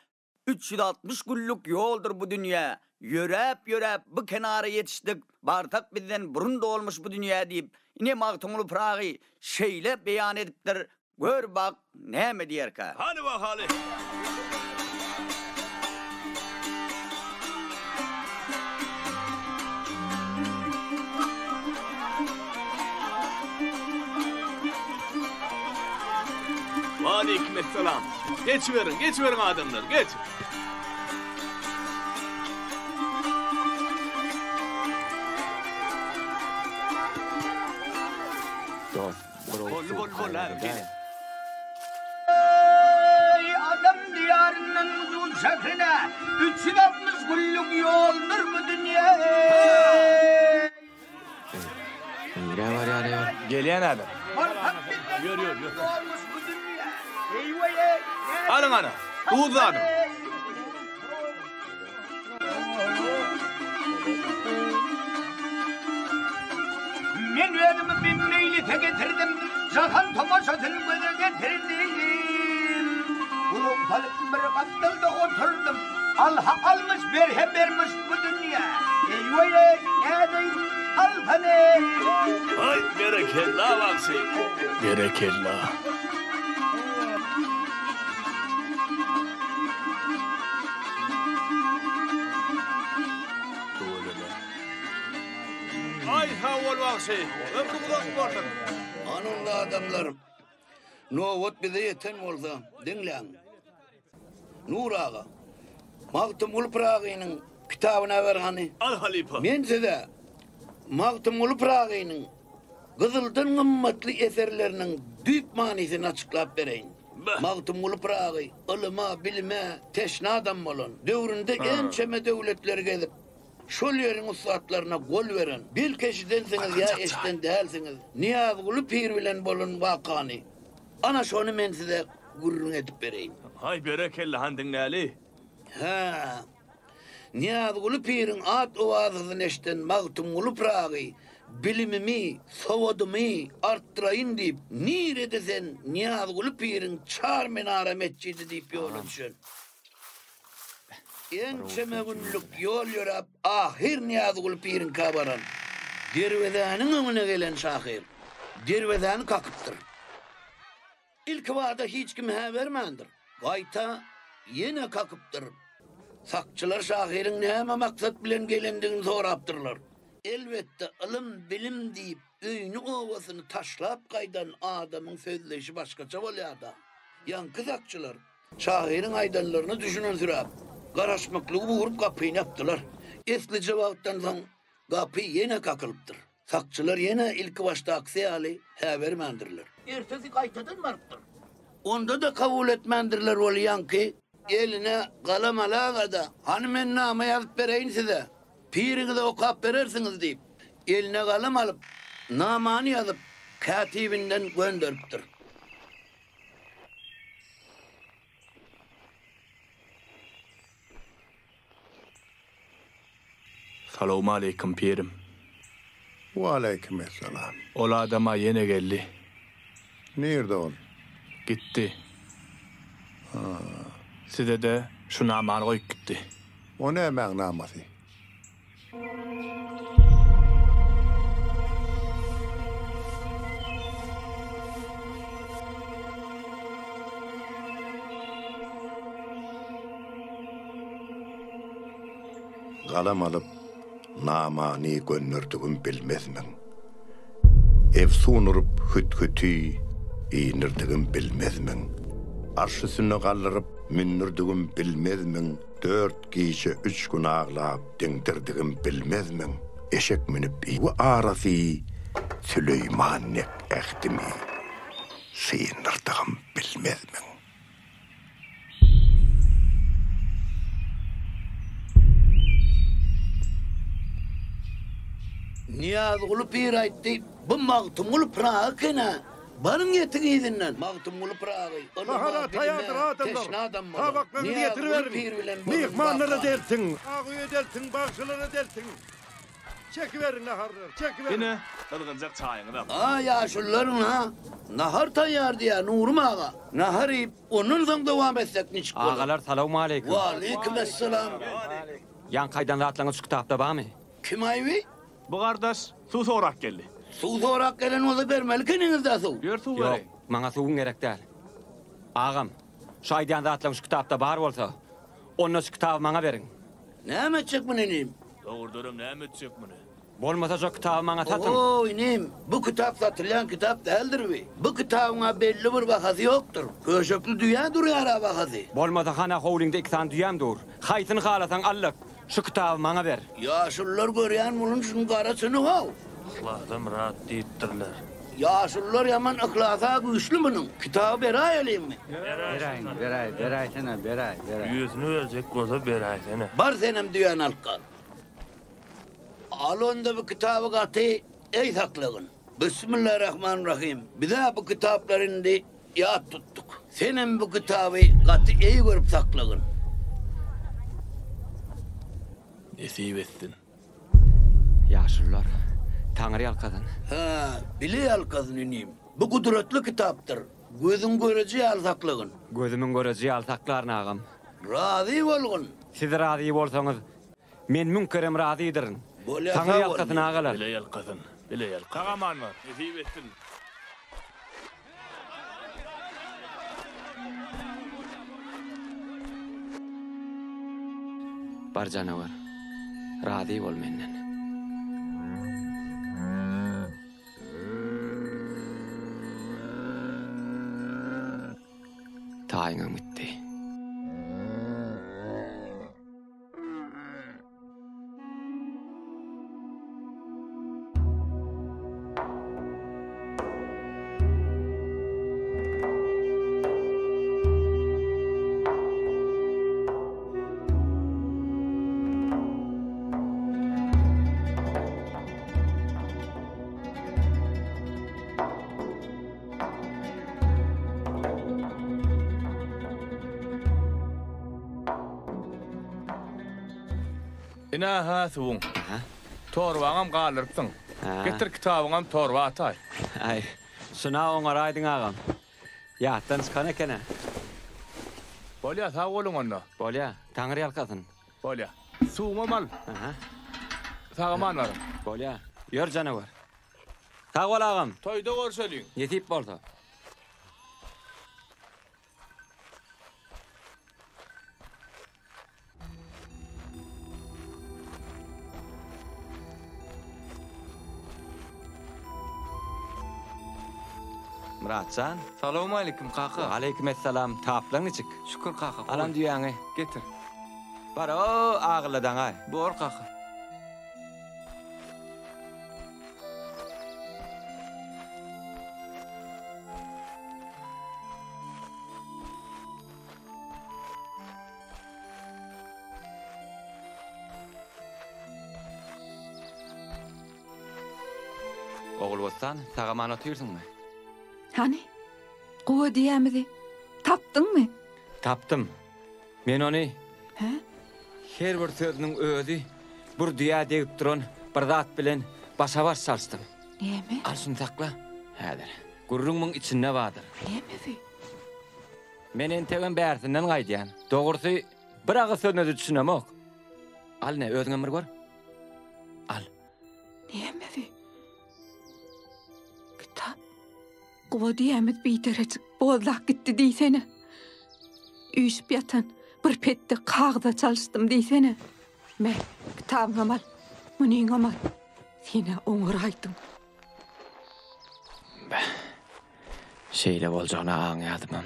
360 günlük ýoldur bu dünýä, Ýöräp-ýöräp bu kenara ýetişdik, Barsak bizden burun dolmuş bu dünýä diýip, ine Magtymguly Pyragy şeýle beýan edipdir, gör bak näme diýerkä. Hany bakaly. Waleýkim essalam. Geçiberiň, geçiberiň adamlar, geç. Dost, bir owurt Boldy, suw boldy, boldy, haýyr häzir däl. gelýän. Eý, adam diýaryndan uzyn şährine, 360 günlük ýoldur bu dünýe. Nirä barýar eý ol? Gelýän häzir. Ýör, ýör, ýör. Alyň ana, duz dadyň. Men özümi bir meýlise getirdim, Jahan tomaşasyn göze getirdim. Gulak salyp bir gapdalda oturdym, Alha almyş, berhe bermiş bu dünýä. Eý-weý-eý, nädeýin, alsana-eý. Aý, berekella, bagşy. Berekella. Tüweleme. Aý, sag bol, bagşy. Ömrüň uzak bolsun. Hany onda adamlar, nobat bize ýeten bolsa, diňläň. Nur aga, Magtymguly Pyragynyň kitabyny äber hany. Al halypa. Men size Magtymguly Pyragynyň gyzyldan gymmatly eserleriniň düýp manysyny açyklap bereýin. Magtymguly Pyragy ylyma, bilime teşne adam bolan. Döwründe ençeme döwletleri gezip, şol ýeriň ussatlaryna gol beren. Belki eşidensiňiz ýa eşiden dälsiňiz, Nyýazguly pir bilen bolan wakany. Ana şony men size gürrüň edip bereýin. Haý berekella han diňläli. Hä. Nyýazguly piriň at-owazasyny eşiden Magtymguly Pyragy bilimimi, sowadymy artdyraýyn diýip, nirede sen Nyýazguly piriň Çar minara metjidi diýip ýola düşen. Ençeme günlük ýol ýöräp ahyr Nyýazguly piriňkä baran. Derwezäniň öňüne gelen şahyr derwezäni kakypdyr. Ilkibada hiç kim hä bermändir. Gaýta ýene kakypdyr. Sakçylar şahyryň näme maksat bilen gelendigini sorapdyrlar. Elbetde, ylym, bilim diýip öýüni-obasyny taşlap gaýdan adamyň sözleýşi başgaça bolýar-da. Ýaňky sakçylar Şahyryň aýdanlaryna düşünensiräp, garaşmaklygy buguryp gapyny ýapdylar. Eslije wagtdan soň gapy ýene kakylypdyr. Sakçylar ýene ilkibaşdakysy ýaly hä bermändirler. Ertesi gaýtadan barypdyr. Onda-da kabul etmändirler ol ýaňky eline galam alaga-da, Hany men nama ýazyp bereýin size, piriňize okap berersiňiz diýip, eline galam alyp, namany ýazyp, kätibinden gönderipdir. Salowmaleýkim pirim. Waleýkimessalam. Ol adam-a ýene geldi. Nirde ol? Gitdi. Ha. Size-de şu namany goýup gitdi. O nämäň namasy? Galam alyp, namany gönderdigim bilmezmiň? Efsun urup hüt-hüti indirdigim bilmezmiň? Arş üstünde galdyryp mündürdigim bilmezmiň? Dört gije üç gün aglap diňdirdigim bilmezmiň? Eşek münüp we arasy Süleýman dek ähdimi syndyrdygym bilmezmiň? Nyýazguly pir aýtdy, Bu Magtymguly Pyragy eken-ä, baryň ýetiň yzyndan. Magtymguly Pyragy ylyma, Nahara bilime taýýardyr adamlar. teşne adam bolan. Tabaklaryňyzy Nyýazguly getiriberiň. pir bilen bolan Myhmanlara waka. deltiň. Ak öýe deltiň, bagşylara deltiň. Çekiberiň naharlary, çekiberiň. Ine, gyzgynjak çaýyňyzam. A ýaşulular ynha, nahar taýýar diýýär Nurym aga. Nahar iýip, ondan soň dowam etsek niçik bolar? Agalar salowmaleýkim. Waleýkimessalam. Ýaňky aýdan zatlaryňyz şu kitapda barmy? Kim aýby? Bu gardaş suw sorap geldi. Suw sorap gelen bolsa bermeli ekeniňiz-dä suw. Ýör suw Ýok, bereýin. maňa suwuň gerek däl. Agam, şu aýdýan zatlaryň şu kitapda bar bolsa, onda şu kitaby maňa beriň. Näme etjek muny inim? Dogrudanam näme etjek muny? Bolmasa şo kitaby maňa satyň. Oý, inim, bu kitap satylýan kitap däldir bi. Bu kitabyň-a belli bir bahasy ýokdur. Köşekli düýä durýar-a bahasy. Bolmasa hana howlyňda iki sany düýäm dur. Haýsyny halasaň al-da, şu kitaby maňa ber. Ýaşulular görýän bolun şuň gara çyny-how. Yhlasa myrat diýipdirler. Ýaşulular ýaman yhlas-a güýçli munuň. Kitaby beräýeliňmi? Beräýiň, beräý, beräýsene, beräý, beräý. Düýesini berjek bolsa beräýsene. Bar senem düýäni alyp gal. Al onda bu kitaby gaty eý saklagyn. Bismillarahmanrahym. Biz-ä bu kitaplary indi ýat tutduk. Senem bu kitaby gaty eý görüp saklagyn. Nesip etsin. Ýaşulular, Taňry ýalkasyn. Hä, bile ýalkasyn inim. Bu gudratly kitapdyr. Gözüň göreji ýaly saklagyn. Gözümiň göreji ýaly saklaryn agam. Razy bolgun. Siz razy bolsaňyz, men müň kerem razydyryn. Bolýa Taňry sag bol ýalkasyn inim. agalar. Bile ýalkasyn, bile ýalkasyn. Sag aman bar. Nesip etsin. Bar janawar, razy bol menden. Taýyňam gitdi. Ine-ha suwuň. Torbaňam galdyrypsyň. Getir kitabyňam torba ataý. Aý, şuna oňaraýdyň agam. Ýatdan çykan eken-ä. Bolýa, sag boluň onda. Bolýa, Taňry ýalkasyn. Bolýa. Suwuňam al. Sag-aman baryň. Bolýa. Ýör janawar. Sag bol agam. Toýda görşeliň. Nesip bolsa. Myratjan. Salowmaleýkim kaka. Waleýkim essalam. Taplaň niçik? Şükür kaka. Alan düýäňi. Getir. Bar o agylla daňaý. Bor kaka. Ogulbossan, sag-aman otyrsyňmy? Hany, guwa düýämizi tapdyňmy? Tapdym. Men ony Hä? her bir sözüniň özi bir düýä degip duran bir zat bilen başa-baş çalyşdym. Näme? Al şuny sakla. Häzir. Gürrüň muň içinde bardyr. Nämesi? Men entegem bärsinden gaýdýan. Dogrusy, bir agyz sözüne-de düşünemok. Al ine, özüňem bir gör. Al. Nämesi? Kitap. Guba düýämiz biderejik bozlap gitdi diýsene. Üýşüp ýatan bir petde kagyza çalyşdym diýsene. Me, kitabyňam al, munyňam al. Sen-ä oňaraýdyň. Beh, şeýle boljagyna aňýardymam.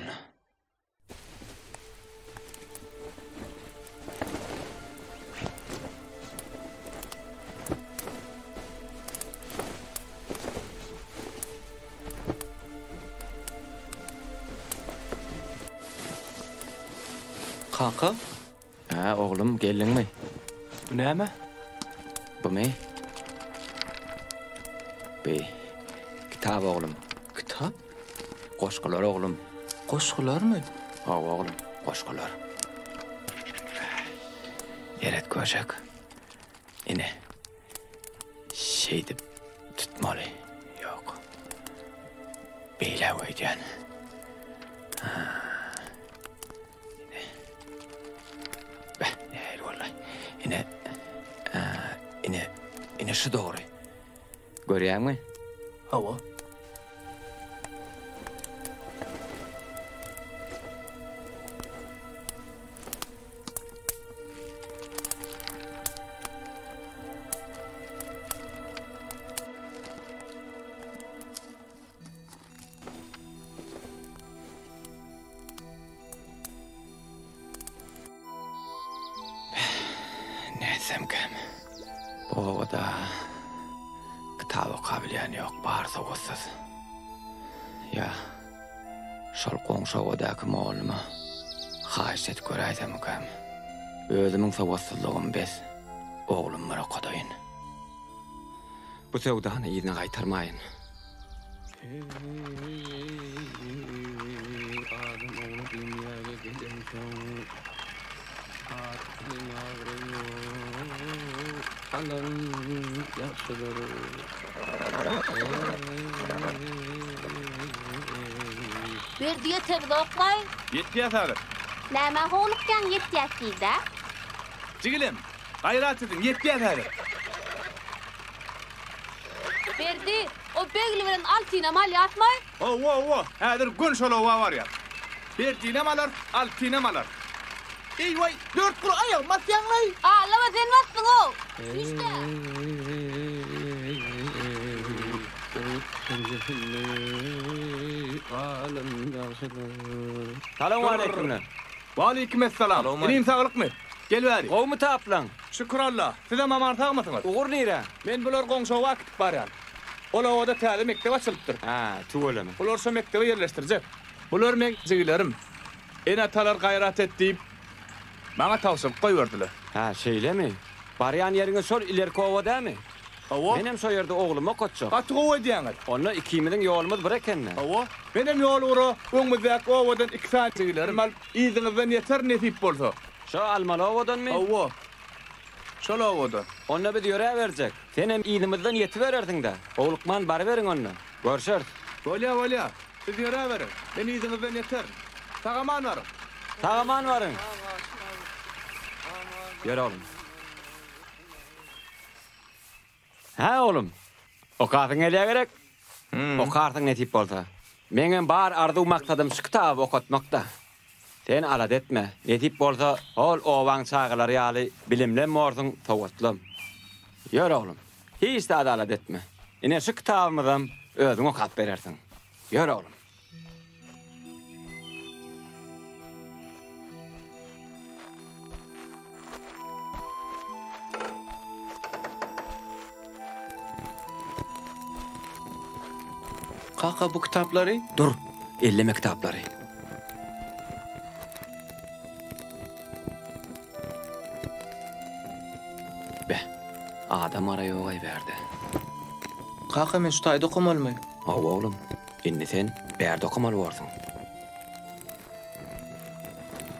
Kaka? Hä, oglum, geldiňmi? Bu näme? Bumy? Bi, kitap oglum. Kitap? Goşgular oglum. Goşgularmy? Hawa oglum, goşgular. Eret köşek. Ine. Şeýdip tutmaly. Ýok. Beýle öýdýän. Ine. Beh, nähili boldy? Ine. Ine, ine şu dogry. Görýäňmi? Hawa. Nätsemkäm? Bu obada kitap okabilýän ýok, bary sowatsyz. Ýa şol goňşy obadaky molluma haýyşt edip göräýsemmikäm? Özümiň sowatsyzlygym bes, oglum bir okadaýyn. Bu söwdany yzyna gaýtarmaýyn. Adam ogly dünýäge gelensoň, at bilen abraý alan ýagşydyr. Berdi ýetemzokmaý? Ýetýäs häzir. Nämä howlukýaň ýetýäs diýdä? Jigilem, gaýrat ediň, ýetýäs häzir. Berdi, o Begli bilen Altynam alýasmaý? Hawa, hawa, häzir göni şol oba barýas. Berdinem alarys, Altynam alarys. Eý-waý, dörtguly aýagymy basýaň-laý! Alama sen basdyň-ow! Süýş-dä! Salowmaleýkimler! Waleýkimessalam! Inim saglykmy? Gel bäri. Gowumy taplaň? Şükür Alla! Sizem aman sagmysyňyz? Ugur nirä? Men bular goňşy oba äkidip barýan. Ol obada täze mekdep açylypdyr. Hä, tüweleme. Bulary şo mekdebe ýerleşdirjek. Bular meň jigilerim. Ene-atalar gaýrat et diýip, maňa tabşyryp goýberdiler. Hä, şeýlemi? Barýan ýeriňiz şol ilerki oba dämi? Hawa. Menem şo ýerde oglumy okatjak. Gaty gowy edýäňiz. Onda ikimiziň ýolumyz bir eken-dä. Hawa. Menem ýol ugra öňümizdäki obadan iki sany jigilerimi alyp, yzyňyzdan ýeterin nesip bolsa. Şo almaly obadanmy? Hawa. Şol obadan. Onda biz ýöräberjek. Senem yzymyzdan ýetiberersiň-dä. Howlukman baryberiň onda. Görşeris. Bolýa, bolýa. Siz ýöräberiň. Men yzyňyzdan ýeterin. Sag-aman baryň. Sag-aman baryň. Ýör oglum. Hä, oglum. Okasyň gelýä gerek? Okarsyň nesip bolsa. Meňem bar arzuw-maksadym şu kitaby okatmak-da. Sen alada etme, nesip bolsa, hol obaň çagalary ýaly bilimlem borsuň, sowatlam. Ýör, oglum, hiç zady alada etme. Ine, şu kitabymyzam özüň okap berersiň. Ýör, oglum. Kaka bu kitaplary? Dur, elleme kitaplary. Beh, adam gara ýogaý bärde. Kaka men şu taýda okamalymy? Hawa oglum, indi sen bärde okamaly borsuň.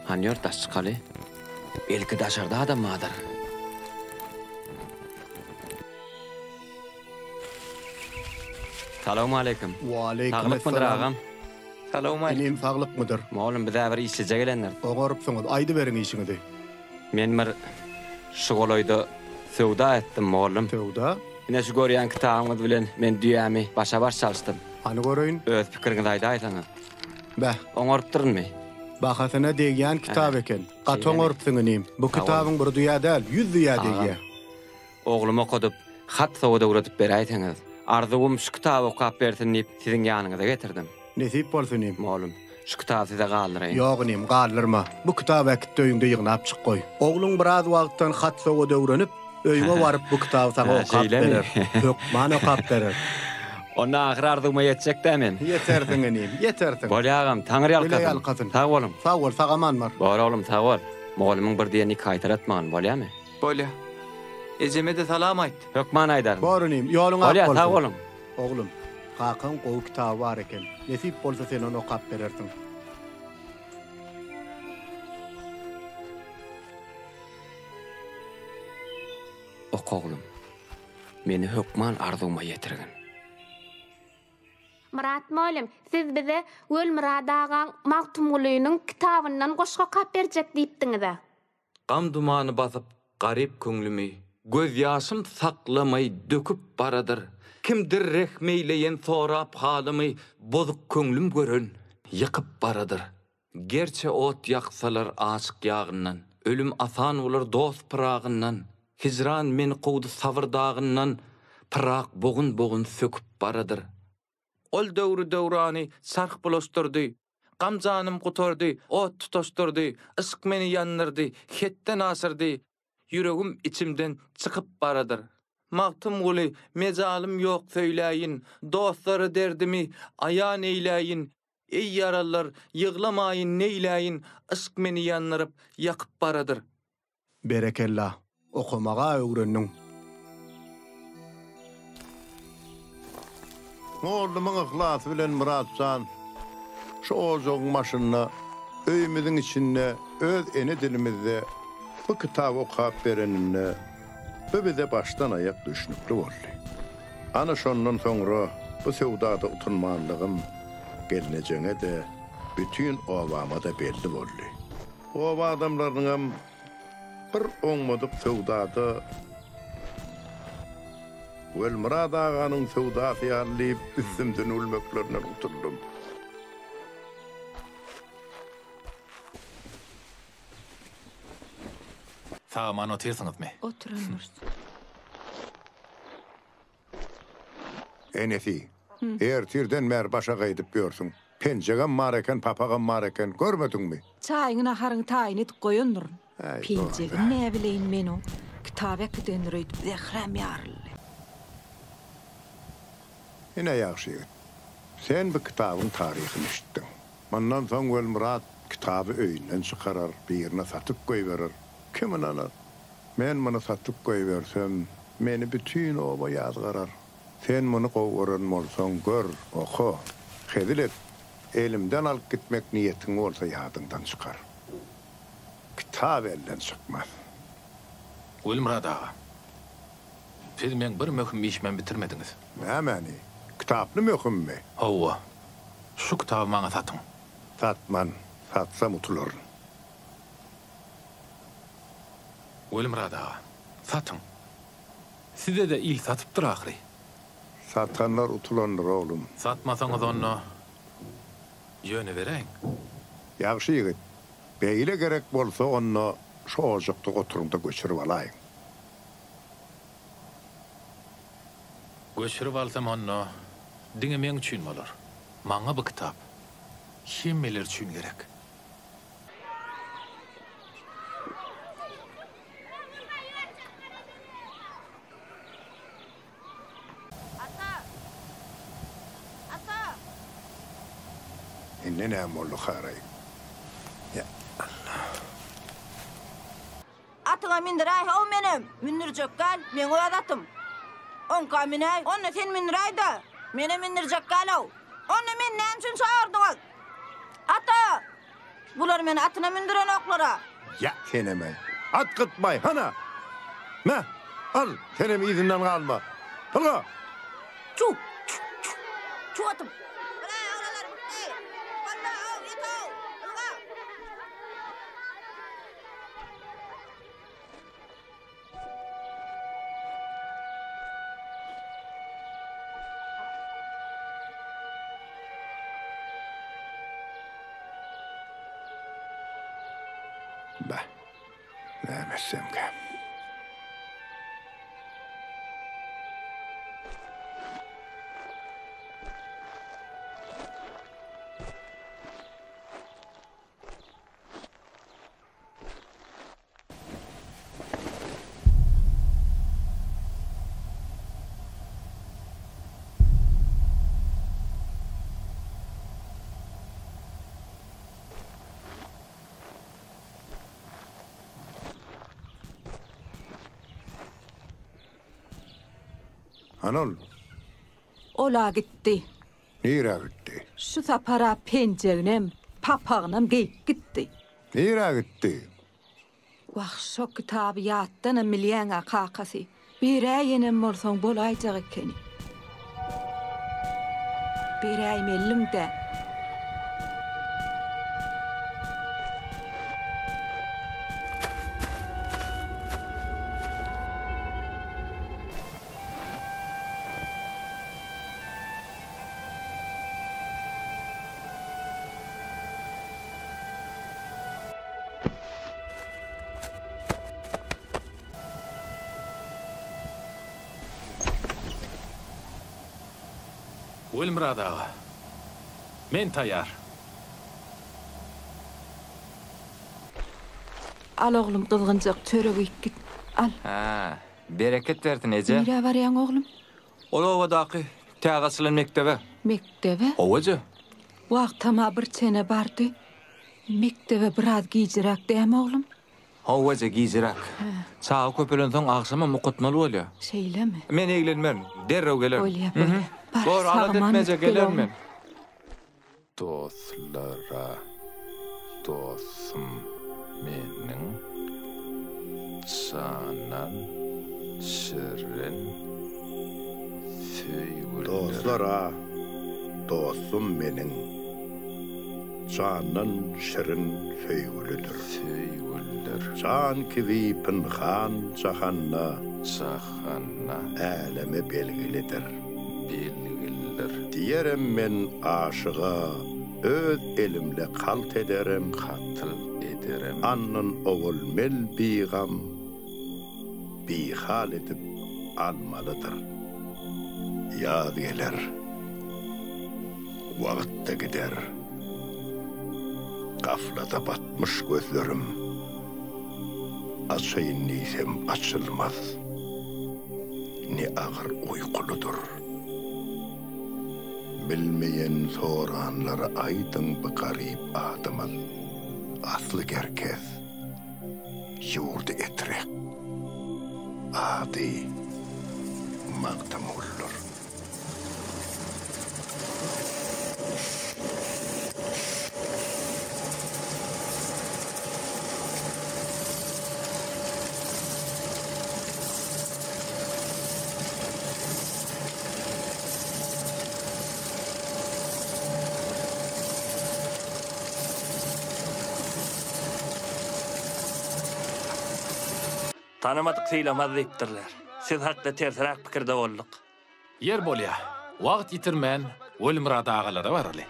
Hany ýör daş çykaly. Belki daşarda adam bardyr. Salowmaleýkim. Waleýkim Saglykmydyr esselam. agam? Salowmaleýkim. Inim saglykmydyr? Mollum bizä bir işlije gelendir. Oňarypsyňyz, aýdyberiň işiňizi. Men bir şu golaýda söwda etdim mollum. Söwda? Ine şu görýän kitabyňyz bilen men düýämi başa-baş çalyşdym. Hany göreýin. Öz pikiriňizi aýdaýsaňyz. Beh. Oňarypdyrynmy? Bahasyna degýän kitap eken. Gaty oňarypsyň inim. Bu kitabyň bir düýä däl, ýüz düýä degýä. Oglumy okadyp, hat-sowat öwredip beräýseňiz. Arzuwym şu kitaby okap bersin diýip, siziň ýanyňyza getirdim. Nesip bolsun inim. Mollum, şu kitaby size galdyraýyn. Ýok inim, galdyrma. Bu kitaby äkit-de öýüňde ýygnap çyk goý. Ogluň biraz wagtdan hat-sowat öwrenip, öýüňe baryp bu kitaby saňa okap berer. Hökman okap berer. Onda ahyr arzuwyma ýetjek-dä men. Ýetersiň inim, ýetersiň. Bolýa agam, Taňry Bile ýalkasyn. ýalkasyn. Sag boluň. Sag bol, sag-aman bar. Bor oglum, sag bol. Mugallymyň bir diýenini iki gaýtalatmagyn, bolýamy? Bolýa. Ejeme-de salam aýt. Hökman aýdaryn. Bor inim, ýoluň ak Bolýa, bolsun. sag boluň. Oglum, kakaň gowy kitaby bar eken. Nesip bolsa sen ony okap berersiň. Oka oglum. Meni hökman arzuwyma ýetirgin. Myrat mugallym, siz bize Welmyrat agaň Magtymgulynyň kitabyndan goşgy okap berjek diýipdiňiz-ä. Gam dumany basyp garyp köňlümi, Gözýaşym saklamaý döküp baradyr. Kimdir rehm eýleýen sorap halymy, Bozuk köňlüm gören, ýykyp baradyr. Gerçe ot ýaksalar aşyk ýagyndan, Ölüm asan bolar dost pyragyndan. Hijran meni kowdy sabyr dagyndan, Pyrak bogun-bogun söküp baradyr. Ol döwri-döwrany çarh bulaşdyrdy, Gam janym gutardy, ot tutaşdyrdy, Yşk meni ýandyrdy, hetden aşyrdy. Ýüregim içimden çykyp baradyr. Magtymguly, mejalym ýok söýläýin, Dostlara derdimi aýan eýläýin, Eý ýaralylar, ýyglamaýyn neýläýin, Yşk meni ýandyryp, ýakyp baradyr. Berekella, okamaga öwrendiň. Mollumyň yhlasy bilen Myrat jan şu ojagyň başynda, öýümiziň içinde öz ene dilimizde bu kitaby okap bereninde bu bize başdan-aýak düşnükli boldy. Ana şondan soňra bu söwdada utunmanlygym gelnejeňe-de, bütin obama-da belli boldy. Oba adamlarynyňam bir oňmadyk söwdada Welmyrat aganyň söwdasy ýaly diýip üstümden gülmeklerinden gutuldym. Sag-aman otyrsyňyzmy? Oturanmyrys. Enesi, ertirden bäri başagaý edip ýörsüň. Penjegem bar eken, papagam bar eken, görmediňmi? Çaýyňy naharyňy taýyn edip goýandyryn. Äý, Penjegini näbileýin men oň. Kitap äkidendir öýdüp zähräm ýaryldy. Ine, ýagşy ýigit, sen bu kitabyň taryhyny eşitdiň. Mundan soň Welmyrat kitaby öýünden çykarar, birine satyp goýberer. Kim ynanar? Men muny satyp goýbersem, meni bütin oba ýazgarar. Sen muny gowy gören bolsaň, gör, oka, hezil et. Elimden alyp gitmek niýetiň bolsa ýadyňdan çykar. Kitap elden çykmaz. Welmyrat aga, siz meň bir möhüm işimem bitirmediňiz. Nämäni? Kitaply möhümmi? Hawa. Şu kitaby maňa satyň. Satman. Satsam utularyn. Welmyrat aga, satyň. Size-de il satypdyr ahyry. Satanlar utulandyr, oglum. Satmasaňyz onda ýöne beräýiň. Ýagşy ýigit, beýle gerek bolsa onda şu ojakda oturyň-da göçürip alaýyň. Göçürip alsam onda diňe meň üçin bolar. Maňa bu kitap hemmeler üçin gerek. Ata! Ata! Indi näme boldy haraý? Ýa Allah. Atyňa mündüräý how menem. Mündürjek däl, meň öz atym. Oňka münäý, onda sen mündüräý-dä. Menem mündürjek däl-ow. Onda meni näme üçin çagyrdyňyz? Ata! Bular meni atyna mündürenoklar-a. Ýa, senem-äý. At gytmaý, hana! Me, al, senem yzyndan galma. Ylga! Çuw! Çuw! Çuw! Çuw atym! Biraý, oglanlar, gitdi! Walla-ow, ýet-ow! Ylga! Bah, näme etsemkäm? Hany ol? Ol-a gitdi. Nirä gitdi? Şu sapar-a penjeginem, papagynam geýip gitdi. Nirä gitdi? Wah, şo kitaby ýatdanam bilýäň-ä, kakasy. Beräýenem bolsaň bolaýjak ekeni. Beräýmeliň-dä. Welmyrat aga, men taýýar. Al oglum gyzgynjak çörek iýip git. Al. Hä, bereket bersin, eje. Nirä barýaň, oglum? Ol obadaky täze açylan mekdebe. Mekdebe? Hawa, eje. Wagtam-a bir çene bardy. Mekdebe biraz gijiräk dämi, oglum? Hawa, eje, gijiräk. Çaga köpelensoň agşamam okatmaly bolýar. Şeýlemi? Men eglenmerin, derrew gelerin. Bolýa, bolýa. Bar, Bor, alada sag-aman etme, eje, gidip gel, gelerin oglum. men. Dostlara dostum meniň Janan şirin söýgülidir. Dostlara dostum meniň Jandan şirin söýgülidir. Söýgülidir. Jan kibi pynhan jahanda. Jahanda. Äleme belgilidir. Belgilidir. Diýerem men aşyga öz elimle kalt ederem. Katl ederem. Andan owal mel bigam, bihal edip almalydyr. Ýaz geler, wagt-da gider. Gaflada batmyş gözlerim. Açaýyn diýsem açylmaz. Ne agyr uýkulydyr. Bilmeýän soranlara aýdyň bu garyp adymyz. Asly Gerkez, ýurdy Etrek, ady Magtymgulydyr. Tanamadyk sylamaz diýipdirler. Siz hakda tersiräk pikirde bolduk. Ýer bolýa. Wagt ýitirmän Welmyrat agalara baraly.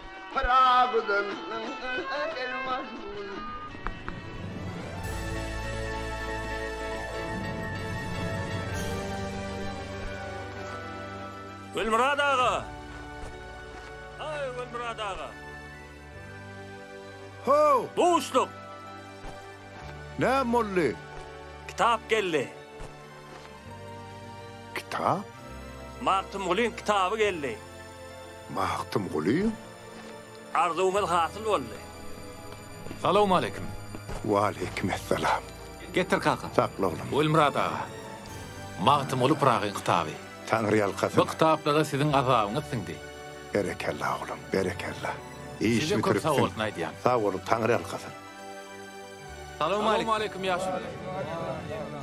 Welmyrat aga! Aý, Welmyrat aga! How! Buşluk! Näme boldy? Kitap geldi. Kitap? Magtymgulyň kitaby geldi. Magtymgulyň? Arzuwyňyz hasyl boldy. Salowmaleýkim. Waleýkim essalam. Getir kaka. Sakla oglum. Welmyrat aga, Magtymguly Pyragyň kitaby. Taňryýalkasyn. Bu kitaplara siziň azabyňyz siňdi. Berekella oglum, berekella. Iş Size köp bitiripsiň. sag bolsun aýdýan. Sag boluň, Taňryýalkasyn. Salowmaleýkim. Salowmaleýkim ýaşuly.